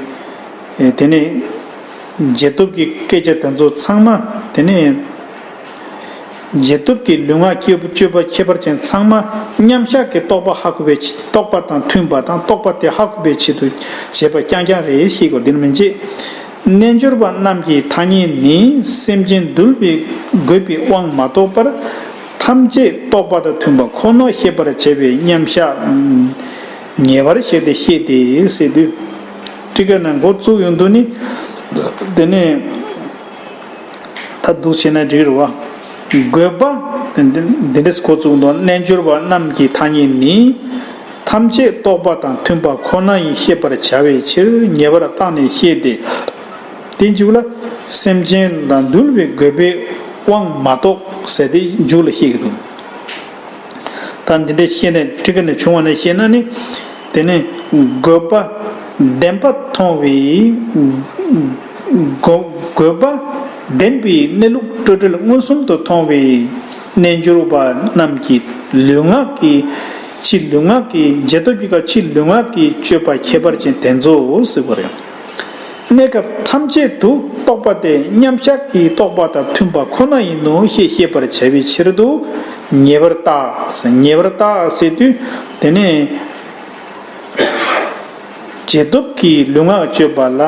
ཨེ་དེ་ནས་རྗེས་ཐོབ་ཀྱི་སྐད་ཆ་དེ་ཚོ་ཚང་མ་དེ་ནས་རྗེས་ཐོབ་ཀྱི་ལུས་ངག་སྤྱོད་སྤྱོད་པ་ཁྱད་པར་ཅན་ཚང་མ་མཉམ་གཞག་གི་རྟོགས་པ་ཧ་གོ་བའི་ཆེད་རྟོགས་པ་དང་མཐུན་པ་དང་རྟོགས་པ་དེ་ཧ་གོ་བའི་ཆེད་དུ་བྱས་པ་རྐྱང་རྐྱང་རེད་ཤེས་དགོས། འདིར་མི་འབྱེད། རྣལ་འབྱོར་པ་རྣམས་ཀྱི་ཐ་སྙད་ནི་སེམས་ཅན་འདུལ་བའི་དགོས་པའི་དབང་མ་གཏོགས་པར་ཐམས་ཅད་རྟོགས་པ་དང་མཐུན་པ་ཁོ་ན་ཤེས་པར་བྱ་བའི་མཉམ་གཞག་ངེས་པར་བྱས་ཏེ་བཤད་དེ་ཟེར་དུས། ཊཱི་ཀ་ནང་འགོ་བཙུགས་ཡོང་དུས་ནི། དེ་ནས་ད་འདུག་བྱས་ན་འགྲིག་རེད་བ། དགོས་པ། འདི་འདྲས་འགོ་བཙུགས་འདུག་རྣལ་འབྱོར་པ་རྣམས་ཀྱི་ཐ་སྙད་ནི། ཐམས་ཅད་རྟོགས་པ་དང་མཐུན་པ་ཁོ་ན་ཡིན་ཤེས་པར་བྱ་བའི་ཕྱིར་ངེས་པར་བརྟགས་ནས་བཤད་དེ། དེ་མཇུག་ལ་སེམས་ཅན་ལ་འདུལ་བའི་དགོས་པའི་དབང་མ་གཏོགས་ཟེར་ཏེ་མཇུག་ལ་བཤད་ཀྱི་འདུག་ད་འདི་འདྲ་བཤད་ནས་ཊཱི་ཀ་ནས་བྱུང་བ་ནས་བཤད་ན་ནི། དེ་ནི་དགོས་པ་བདེན་པ་མཐོང་བའི། དགོས་དགོས་པ་བདེན་པའི་གནས་ལུགས་སྤྲོས་བྲལ་མངོན་སུམ་དུ་མཐོང་བའི་རྣལ་འབྱོར་པ་རྣམས་ཀྱི་ལུས་ངག་གི་ཕྱི་ལུས་ངག་གི་རྗེས་ཐོབ་ཀྱི་སྐབས་ཕྱི་ལུས་ངག་གི་སྤྱོད་པ་ཁྱད་པར་ཅན་དེ་ཚོ་ཟེར་བ་རེད། གནས་སྐབས་ཐམས་ཅད་དུ་རྟོགས་པ་དེ་མཉམ་གཞག་གི་རྟོགས་པ་དང་མཐུན་པ་ཁོ་ན་ཡིན་ནོ་ཞེས་ཤེས་པར་བྱ་བའི་ཕྱིར་དུ་ངེས་པར་བརྟག་ངེས་པར་བརྟག་ཟེར་དུས་དེ་ནས་རྗེས་ཐོབ་ཀྱི་ལུས་ངག་སྤྱོད་པ་ལ་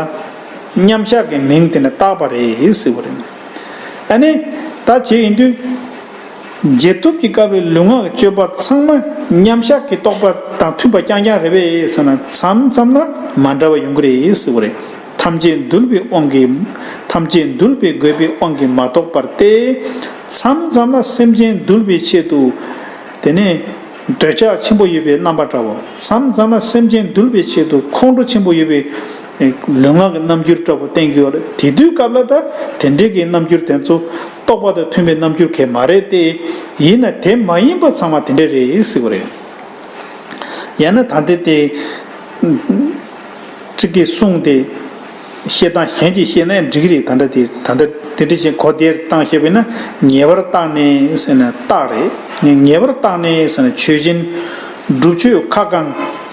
མཉམ་གཞག་གི་མིང་དེ་ནི་བཏགས་པ་རེད་ཟེར་བ་རེད། ཨ་ནི་ད་བྱས་ཡིན་དུས། རྗེས་ཐོབ་ཀྱི་སྐབས་ལ་ལུས་ངག་གི་སྤྱོད་པ་ཚང་མ་མཉམ་གཞག་གི་རྟོགས་པ་དང་མཐུན་པ་རྐྱང་རྐྱང་རེད་པས་ཟེར་ན་མཚམས་མཚམས་ལ་མ་འདྲ་བ་ཡོང་གི་རེད་ཟེར་བ་རེད། ཐམས་ཅད་འདུལ་བའི་དབང་གིས་ཐམས་ཅད་འདུལ་བའི་དགོས་པའི་དབང་གིས་མ་གཏོགས་པར་ཏེ། མཚམས་མཚམས་ལ་སེམས་ཅན་འདུལ་བའི་ཆེད་དུ། དེ་ནས་འདོད་ཆགས་ཆེན་པོ་ཡོད་པའི་རྣམ་པ་འདྲ་བོ། མཚམས་མཚམས་ལ་སེམས་ཅན་འདུལ་བའི་ཆེད་དུ་ཁོང་ཁྲོ་ཆེན་པོ་ཡོད་པའི་ལུས་ངག་གི་རྣམ་འགྱུར་འདྲ་བོ་བསྟན་གྱི་ཡོད་རེད། དེ་དུས་སྐབས་ལ་ད་དེ་འདྲའི་གི་རྣམ་འགྱུར་དེ་ཚོ་རྟོགས་པ་དང་མཐུན་པའི་རྣམ་འགྱུར་གང་ཡང་མ་རེད་དེ། ཡིན་ན་དེ་མ་ཡིན་པ་ཚང་མ་དེ་འདྲ་རེད་ཟེར་བ་རེད། ཡང་ན་ད་ལྟ་དེ་ཊཱི་ཀས་གསུངས་ཏེ་བཤད་སྟངས་གཞན་གྱིས་བཤད་ན་ཡང་འགྲིག་གི་རེད། ད་ལྟ་དེ་ད་ལྟ་དེ་འདྲ་ཞིག་གོ་བདེར་བཏང་བཤད་པས་ན་ངེས་པར་བརྟགས་ནས་ཟེར་ན་རྟགས་རེད། ངེས་པར་བརྟགས་ནས་ཟེར་ན་ཆོས་ཅན། སྒྲུབ་ཆོས་ཁ་བསྐང་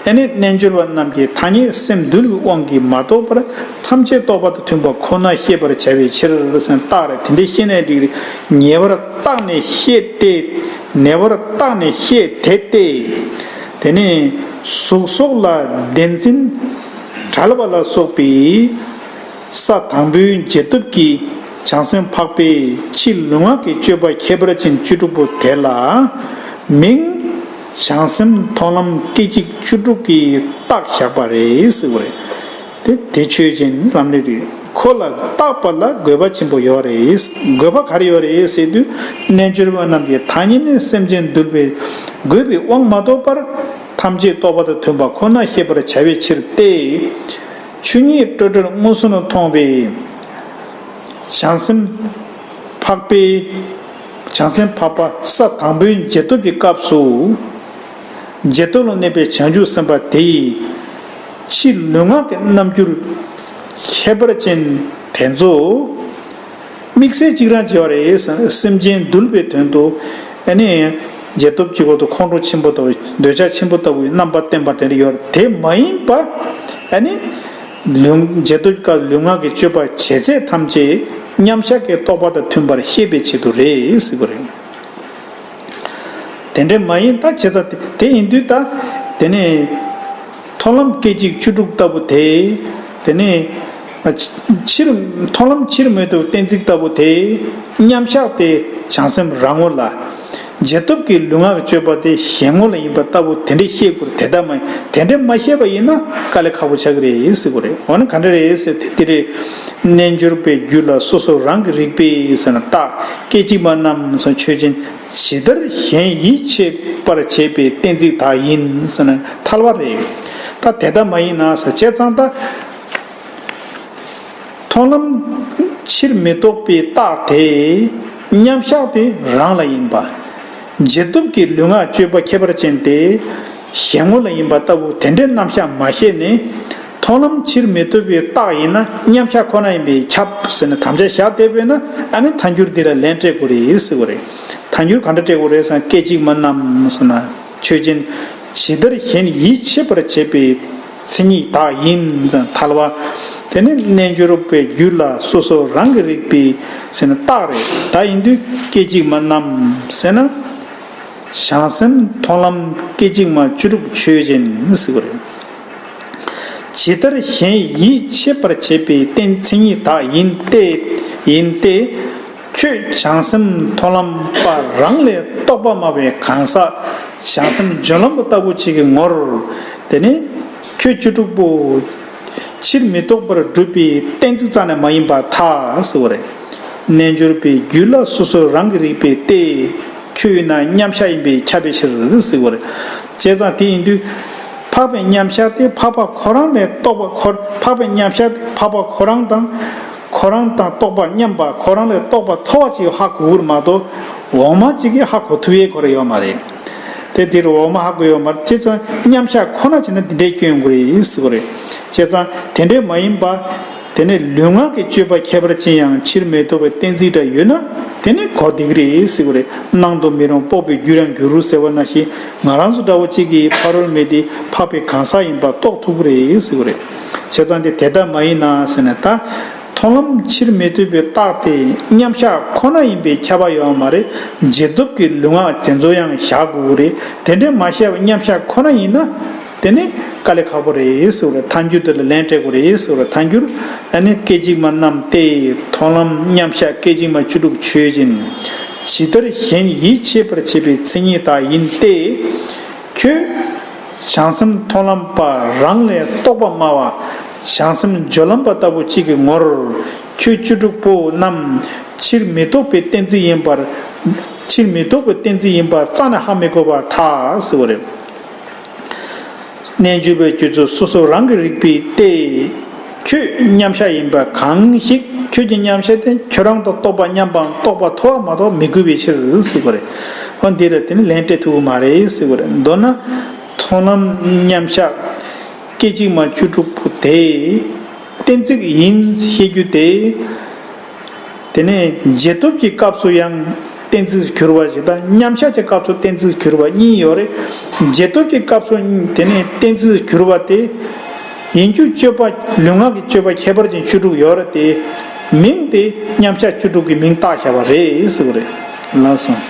ཨ་ནི་རྣལ་འབྱོར་པ་རྣམས་ཀྱི་ཐ་སྙད་སེམས་འདུལ་བའི་དབང་གིས་མ་རྟོགས་པར་ཐམས་ཅད་རྟོགས་པ་དང་མཐུན་པ་ཁོ་ན་ཤེས་པར་བྱ་བའི་ཕྱིར་ཟེར་ན། རྟགས་རེད། དེ་འདྲའི་ཤེས་ནས་འགྲིག་རེད། ཉེ་བར་བརྟགས་ནས་ཤེས་ཏེ། ཉེ་བར་བརྟགས་ནས་ཤེས་དེ་སྟེ། དེ་ནས་གཟུགས་སོགས་ལ་བདེན་འཛིན་བྲལ་བ་ལ་སོགས་པའི་ས་དང་པོའི་འབྱེད་སྟོབས་ཀྱིས་བྱང་སེམས་འཕགས་པའི་ཕྱི་ལུས་ངག་གི་སྤྱོད་པ་ཁྱད་པར་ཅན་བཅུ་དྲུག་པོ་དེ་ལ་མིང་བྱང་སེམས་མཐོང་ལམ་སྐད་ཅིག་བཅུ་དྲུག་གིས་བཏགས་བཞག་པ་རེད་ཟེར་བ་རེད། དེ་དེ་ཆོས་ཅན་ལམ་རིམ་རེད། ཁོ་ལ་བཏགས་པ་ལ་དགོས་པ་ཆེན་པོ་ཡོད་རེད། དགོས་པ་ག་རེ་ཡོད་རེད་ཟེར་དུས། རྣལ་འབྱོར་པ་རྣམས་ཀྱི་ཐ་སྙད་ནི་སེམས་ཅན་འདུལ་བའི་དགོས་པའི་དབང་མ་རྟོགས་པར་ཐམས་ཅད་རྟོགས་པ་དང་མཐུན་པ་ཁོ་ན་ཤེས་པར་བྱ་བའི་ཕྱིར་ཏེ། ཆོས་ཉིད་སྤྲོས་བྲལ་མངོན་སུམ་དུ་མཐོང་བའི་བྱང་སེམས་འཕགས་པའི་བྱང་སེམས་འཕགས་པ་ས་དང་པོའི་འབྱེད་སྟོབས་ཀྱི་སྐབས་སུ། འབྱེད་སྟོབས་ལ་གནས་པའི་བྱང་ཆུབ་སེམས་དཔའ་དེ་ཡི་ཕྱི་ལུས་ངག་གི་རྣམ་འགྱུར་ཁྱད་པར་ཅན་དེ་ཚོ་དམིགས་བསལ་གཅིག་རང་བྱེད་པ་རེད། སེམས་ཅན་འདུལ་བའི་དོན་དུ་ཨ་ནི་འབྱེད་སྟོབས་ཀྱི་འོག་ཏུ་ཁོང་ཁྲོ་ཆེན་པོ་དང་འདོད་ཆགས་ཆེན་པོ་ལྟ་བུའི་རྣམ་པ་བསྟན་པ་དེ་འདྲ་ཡོད་རེད། དེ་མ་ཡིན་པ་ཨ་ནི་ལུས་འབྱེད་སྟོབས་ཀྱི་སྐབས་ལུས་ངག་གི་སྤྱོད་པ་བྱེད་ཚད་ཐམས་ཅད་མཉམ་གཞག་གི་རྟོགས་པ་དང་མཐུན་པར་ཤེས་པའི་ཆེད་དུ་རེད་ཟེར་བ་རེད། དེ་འདྲ་མ་ཡིན་ད་བྱས་ཙང་དེ་དེ་ཡིན་དུས་ད་དེ་ནས་མཐོང་ལམ་སྐད་ཅིག་བཅུ་དྲུག་ལྟ་བུ་དེ། དེ་ནས་ཕྱིར་མཐོང་ལམ་ཕྱིར་མི་ལྡོག་གཏན་ཚིགས་ལྟ་བུ་དེ་མཉམ་གཞག་དེ་བྱང་སེམས་རང་ངོ་ལ། འབྱེད་སྟོབས་ཀྱི་ལུས་ངག་གི་སྤྱོད་པ་དེ་གཞན་ངོ་ལ་ཡིན་པ་ལྟ་བུ་དེ་འདྲ་ཤེས་དགོས། དེ་ལྟ་མ་ཡིན་དེ་འདྲ་མ་ཤེས་པ་ཡིན་ན་དཀའ་ལས་ཁག་པོ་ཆགས་ཀྱི་རེད་ཟེར་དགོས་རེད། འོ་ན་ག་འདྲ་རེད་ཟེར་དེ་དེ་རེད། རྣལ་འབྱོར་པའི་རྒྱུད་ལ་སོ་སོ་རང་གི་རིག་པས་ཟེར་ན་རྟགས་སྐད་ཅིག་མ་རྣམས་སོགས་ཆོས་ཅན། ཇི་ལྟར་གཞན་ཡིད་ཆེས་པར་བྱེད་པའི་གཏན་ཚིགས་དག་ཡིན་ཟེར་ན་ཐལ་བ་རེད། ད་དེ་ལྟ་མ་ཡིན་ན་ཟེར་བྱས་ཙང་ད། མཐོང་ལམ་ཕྱིར་མི་ལྡོག་པའི་རྟགས་དེ་མཉམ་གཞག་དེ་རང་ལ་ཡིན་པ། འབྱེད་སྟོབས་ཀྱི་ལུས་ངག་སྤྱོད་པ་ཁྱད་པར་ཅན་དེ་གཞན་ངོ་ལ་ཡིན་པ་ལྟ་བུ་དེ་འདྲའི་རྣམ་གཞག་མ་ཤེས་ནས། མཐོང་ལམ་ཕྱིར་མི་ལྡོག་པའི་རྟགས་ཡིན་ན་མཉམ་གཞག་ཁོ་ན་ཡིན་པས་ཁྱབ་ཟེར་ནས་དམ་བཅའ་བཞག་བསྡད་པས་ན་ཨ་ནི་ཐལ་འགྱུར་འདི་ལ་ལན་སྤྲད་དགོས་རེད་ཟེར་བ་རེད། ཐལ་འགྱུར་ག་འདྲ་སྤྲད་དགོས་རེད་ཟེར་ན་སྐད་ཅིག་མ་རྣམས་ཟེར་ན་ཆོས་ཅན། ཇི་ལྟར་གཞན་ཡིད་ཆེས་པར་བྱེད་པའི་མཚན་ཉིད་དག་ཡིན་ཟེར་ན་ཐལ་བ། དེ་ནི་རྣལ་འབྱོར་པའི་རྒྱུད་ལ་སོ་སོ་རང་གི་རིག་པས་ཟེར་ན་རྟགས་རེད། ད་ཡིན་དུས་སྐད་ཅིག་མ་རྣམས་ཟེར་ན། བྱང་སེམས་མཐོང་ལམ་སྐད་ཅིག་མ་བཅུ་དྲུག་ཆོས་ཅན་ཟེར་བ་རེད། ཇི་ལྟར་གཞན་ཡིད་ཆེས་པར་བྱེད་པའི་རྟེན་མཚན་ཉིད་དག་ཡིན་ཏེ། ཡིན་ཏེ། ཁྱོད་བྱང་སེམས་མཐོང་ལམ་པ་རང་ལས་རྟོགས་པ་སྨྲ་བའི་གང་ཟག་བྱང་སེམས་སྦྱོར་ལམ་པ་ལྟ་བུ་ཅིག་གི་ངོར། དེ་ནི་ཁྱོད་བཅུ་དྲུག་པོ་ཕྱིར་མི་ལྡོག་པར་སྒྲུབ་པའི་གཏན་ཚིགས་རྩ་ནས་མ་ཡིན་པར་ཐལ་ཟེར་བ་རེད། རྣལ་འབྱོར་པའི་རྒྱུད་ལ་སོ་སོ་རང་གི་རིག་པས་ཏེ། ཁྱོད་ཡིན་ན་མཉམ་གཞག་ཡིན་པས་ཁྱབ་པའི་ཕྱིར་ཟེར་བ་རེད། བྱས་ཙང་དེ་ཡིན་དུས། འཕགས་པའི་མཉམ་གཞག་དེ་འཕགས་པ་ཁོ་རང་ལས་རྟོགས་པ་ཁོ། འཕགས་པའི་མཉམ་གཞག་དེ་འཕགས་པ་ཁོ་རང་དང་། ཁོ་རང་དང་རྟོགས་པ་མཉམ་པ་ཁོ་རང་ལས་རྟོགས་པ་མཐོ་བ་ཅིག་ཧ་གོ་གི་རེད་མ་གཏོགས། འོག་མ་ཅིག་གིས་ཧ་གོ་ཐུབ་ཡས་ཁོ་རང་ཡོད་མ་རེད། དེ་དེ་རུ་འོག་མ་ཧ་གོ་ཡོད་མ་རེད། བྱས་ཙང་མཉམ་གཞག་ཁོ་ན་བྱས་ན་འདི་འདྲའི་སྐྱོན་ཡོང་གི་རེད་ཟེར་བ་རེད། བྱས་ཙང་དེ་འདྲས་མ་ཡིན་པ། དེ་ནས་ལུས་ངག་གི་སྤྱོད་པ་ཁྱད་པར་ཅན་ཡང་ཕྱིར་མི་ལྡོག་པའི་གཏན་ཚིགས་འདྲ་ཡོད་ན་དེ་ནི་གོ་བདེ་གི་རེད་ཟེར་བ་རེད། སྣང་དུ་མི་རུང་སྤོབས་པའི་རྒྱུར་ཡང་འགྱུར་ཟེར་བ་ནང་བཞིན་ང་རང་ཚོ་འདྲ་བོ་གཅིག་གིས་ཕ་རོལ་མི་དེ་འཕགས་པའི་གང་ཟག་ཡིན་པ་རྟོགས་ཐུབ་ཀྱི་རེད་ཟེར་བ་རེད། བྱས་ཙང་དེ་དེ་ལྟ་མ་ཡིན་ན་ཟེར་ན་ད་མཐོང་ལམ་ཕྱིར་མི་ལྡོག་པའི་རྟགས་དེ་མཉམ་གཞག་ཁོ་ན་ཡིན་པས་ཁྱབ་པ་ཡོད་མ་རེད། འབྱེད་སྟོབས་ཀྱི་ལུས་ངག་དེ་ཚོ་ཡང་བཞག་དགོས་ཀྱི་རེད། དེ་འདྲས་མ་བཤད་པ་མཉམ་གཞག་ཁོ་ན་ཡིན་ན། དེ་ནི་དཀའ་ལས་ཁག་པོ་རེད་ཟེར་བ་རེད། ཐལ་འགྱུར་དེ་ལ་ལན་སྤྲད་དགོས་རེད་ཟེར་བ་རེད། ཐལ་འགྱུར་ཨ་ནི་སྐད་ཅིག་མ་རྣམས་ཏེ། མཐོང་ལམ་མཉམ་གཞག་སྐད་ཅིག་མ་བཅུ་དྲུག་ཆོས་ཅན། ཇི་ལྟར་གཞན་ཡིད་ཆེས་པར་བྱེད་པའི་མཚན་ཉིད་དག་ཡིན་ཏེ། ཁྱོད་བྱང་སེམས་མཐོང་ལམ་པ་རང་ལས་རྟོགས་པ་སྨྲ་བ་བྱང་སེམས་སྦྱོར་ལམ་པ་ལྟ་བུ་གཅིག་གི་ངོར། ཁྱོད་བཅུ་དྲུག་པོ་རྣམས་ཕྱིར་མི་ལྡོག་པའི་གཏན་ཚིགས་ཡིན་པར། ཕྱིར་མི་ལྡོག་པའི་གཏན་ཚིགས་ཡིན་པ་རྩ་ནས་ཧ་མི་གོ་བར་ཐལ་ཟེར་བ་རེད། རྣལ་འབྱོར་པའི་རྒྱུད་དུ་སོ་སོ་རང་གི་རིག་པས་ཏེ། ཁྱོད་མཉམ་གཞག་ཡིན་པ་གང་ཞིག་ཁྱོད་ཀྱི་མཉམ་གཞག་དེ་ཁྱོད་རང་དང་རྟོགས་པ་མཉམ་པའམ་རྟོགས་པ་མཐོ་བ་མ་གཏོགས་མི་དགོས་པའི་ཕྱིར་ཟེར་བ་རེད། འོ་འདི་ལ་དེ་ནི་ལན་སྤྲད་ཐུབ་ཀྱི་མ་རེད་ཟེར་བ་རེད། མདོར་ན། མཐོང་ལམ་མཉམ་གཞག་སྐད་ཅིག་མ་བཅུ་དྲུག་པོ་དེ་གཏན་ཚིགས་ཡིན་ཞེས་རྒྱུ་དེ། དེ་ནས་འབྱེད་སྟོབས་ཀྱི་སྐབས་སུ་ཡང་ གཏན་ཚིགས་གྱུར་པ་ཞིག་དང་མཉམ་གཞག་གི་སྐབས་སུ་གཏན་ཚིགས་གྱུར་པ་གཉིས་ཡོད་རེད། རྗེས་ཐོབ་ཀྱི་སྐབས་སུ་དེ་ནས་གཏན་ཚིགས་གྱུར་པ་དེ། ཡིན་རྒྱུའི་སྤྱོད་པ་ལུས་ངག་གི་སྤྱོད་པ་ཁྱད་པར་ཅན་བཅུ་དྲུག་ཡོད་རེད་དེ། མིང་དེ་མཉམ་གཞག་བཅུ་དྲུག་གི་མིང་བཏགས་བཞག་པ་རེད་ཟེར་བ་རེད། ལགས་སོ།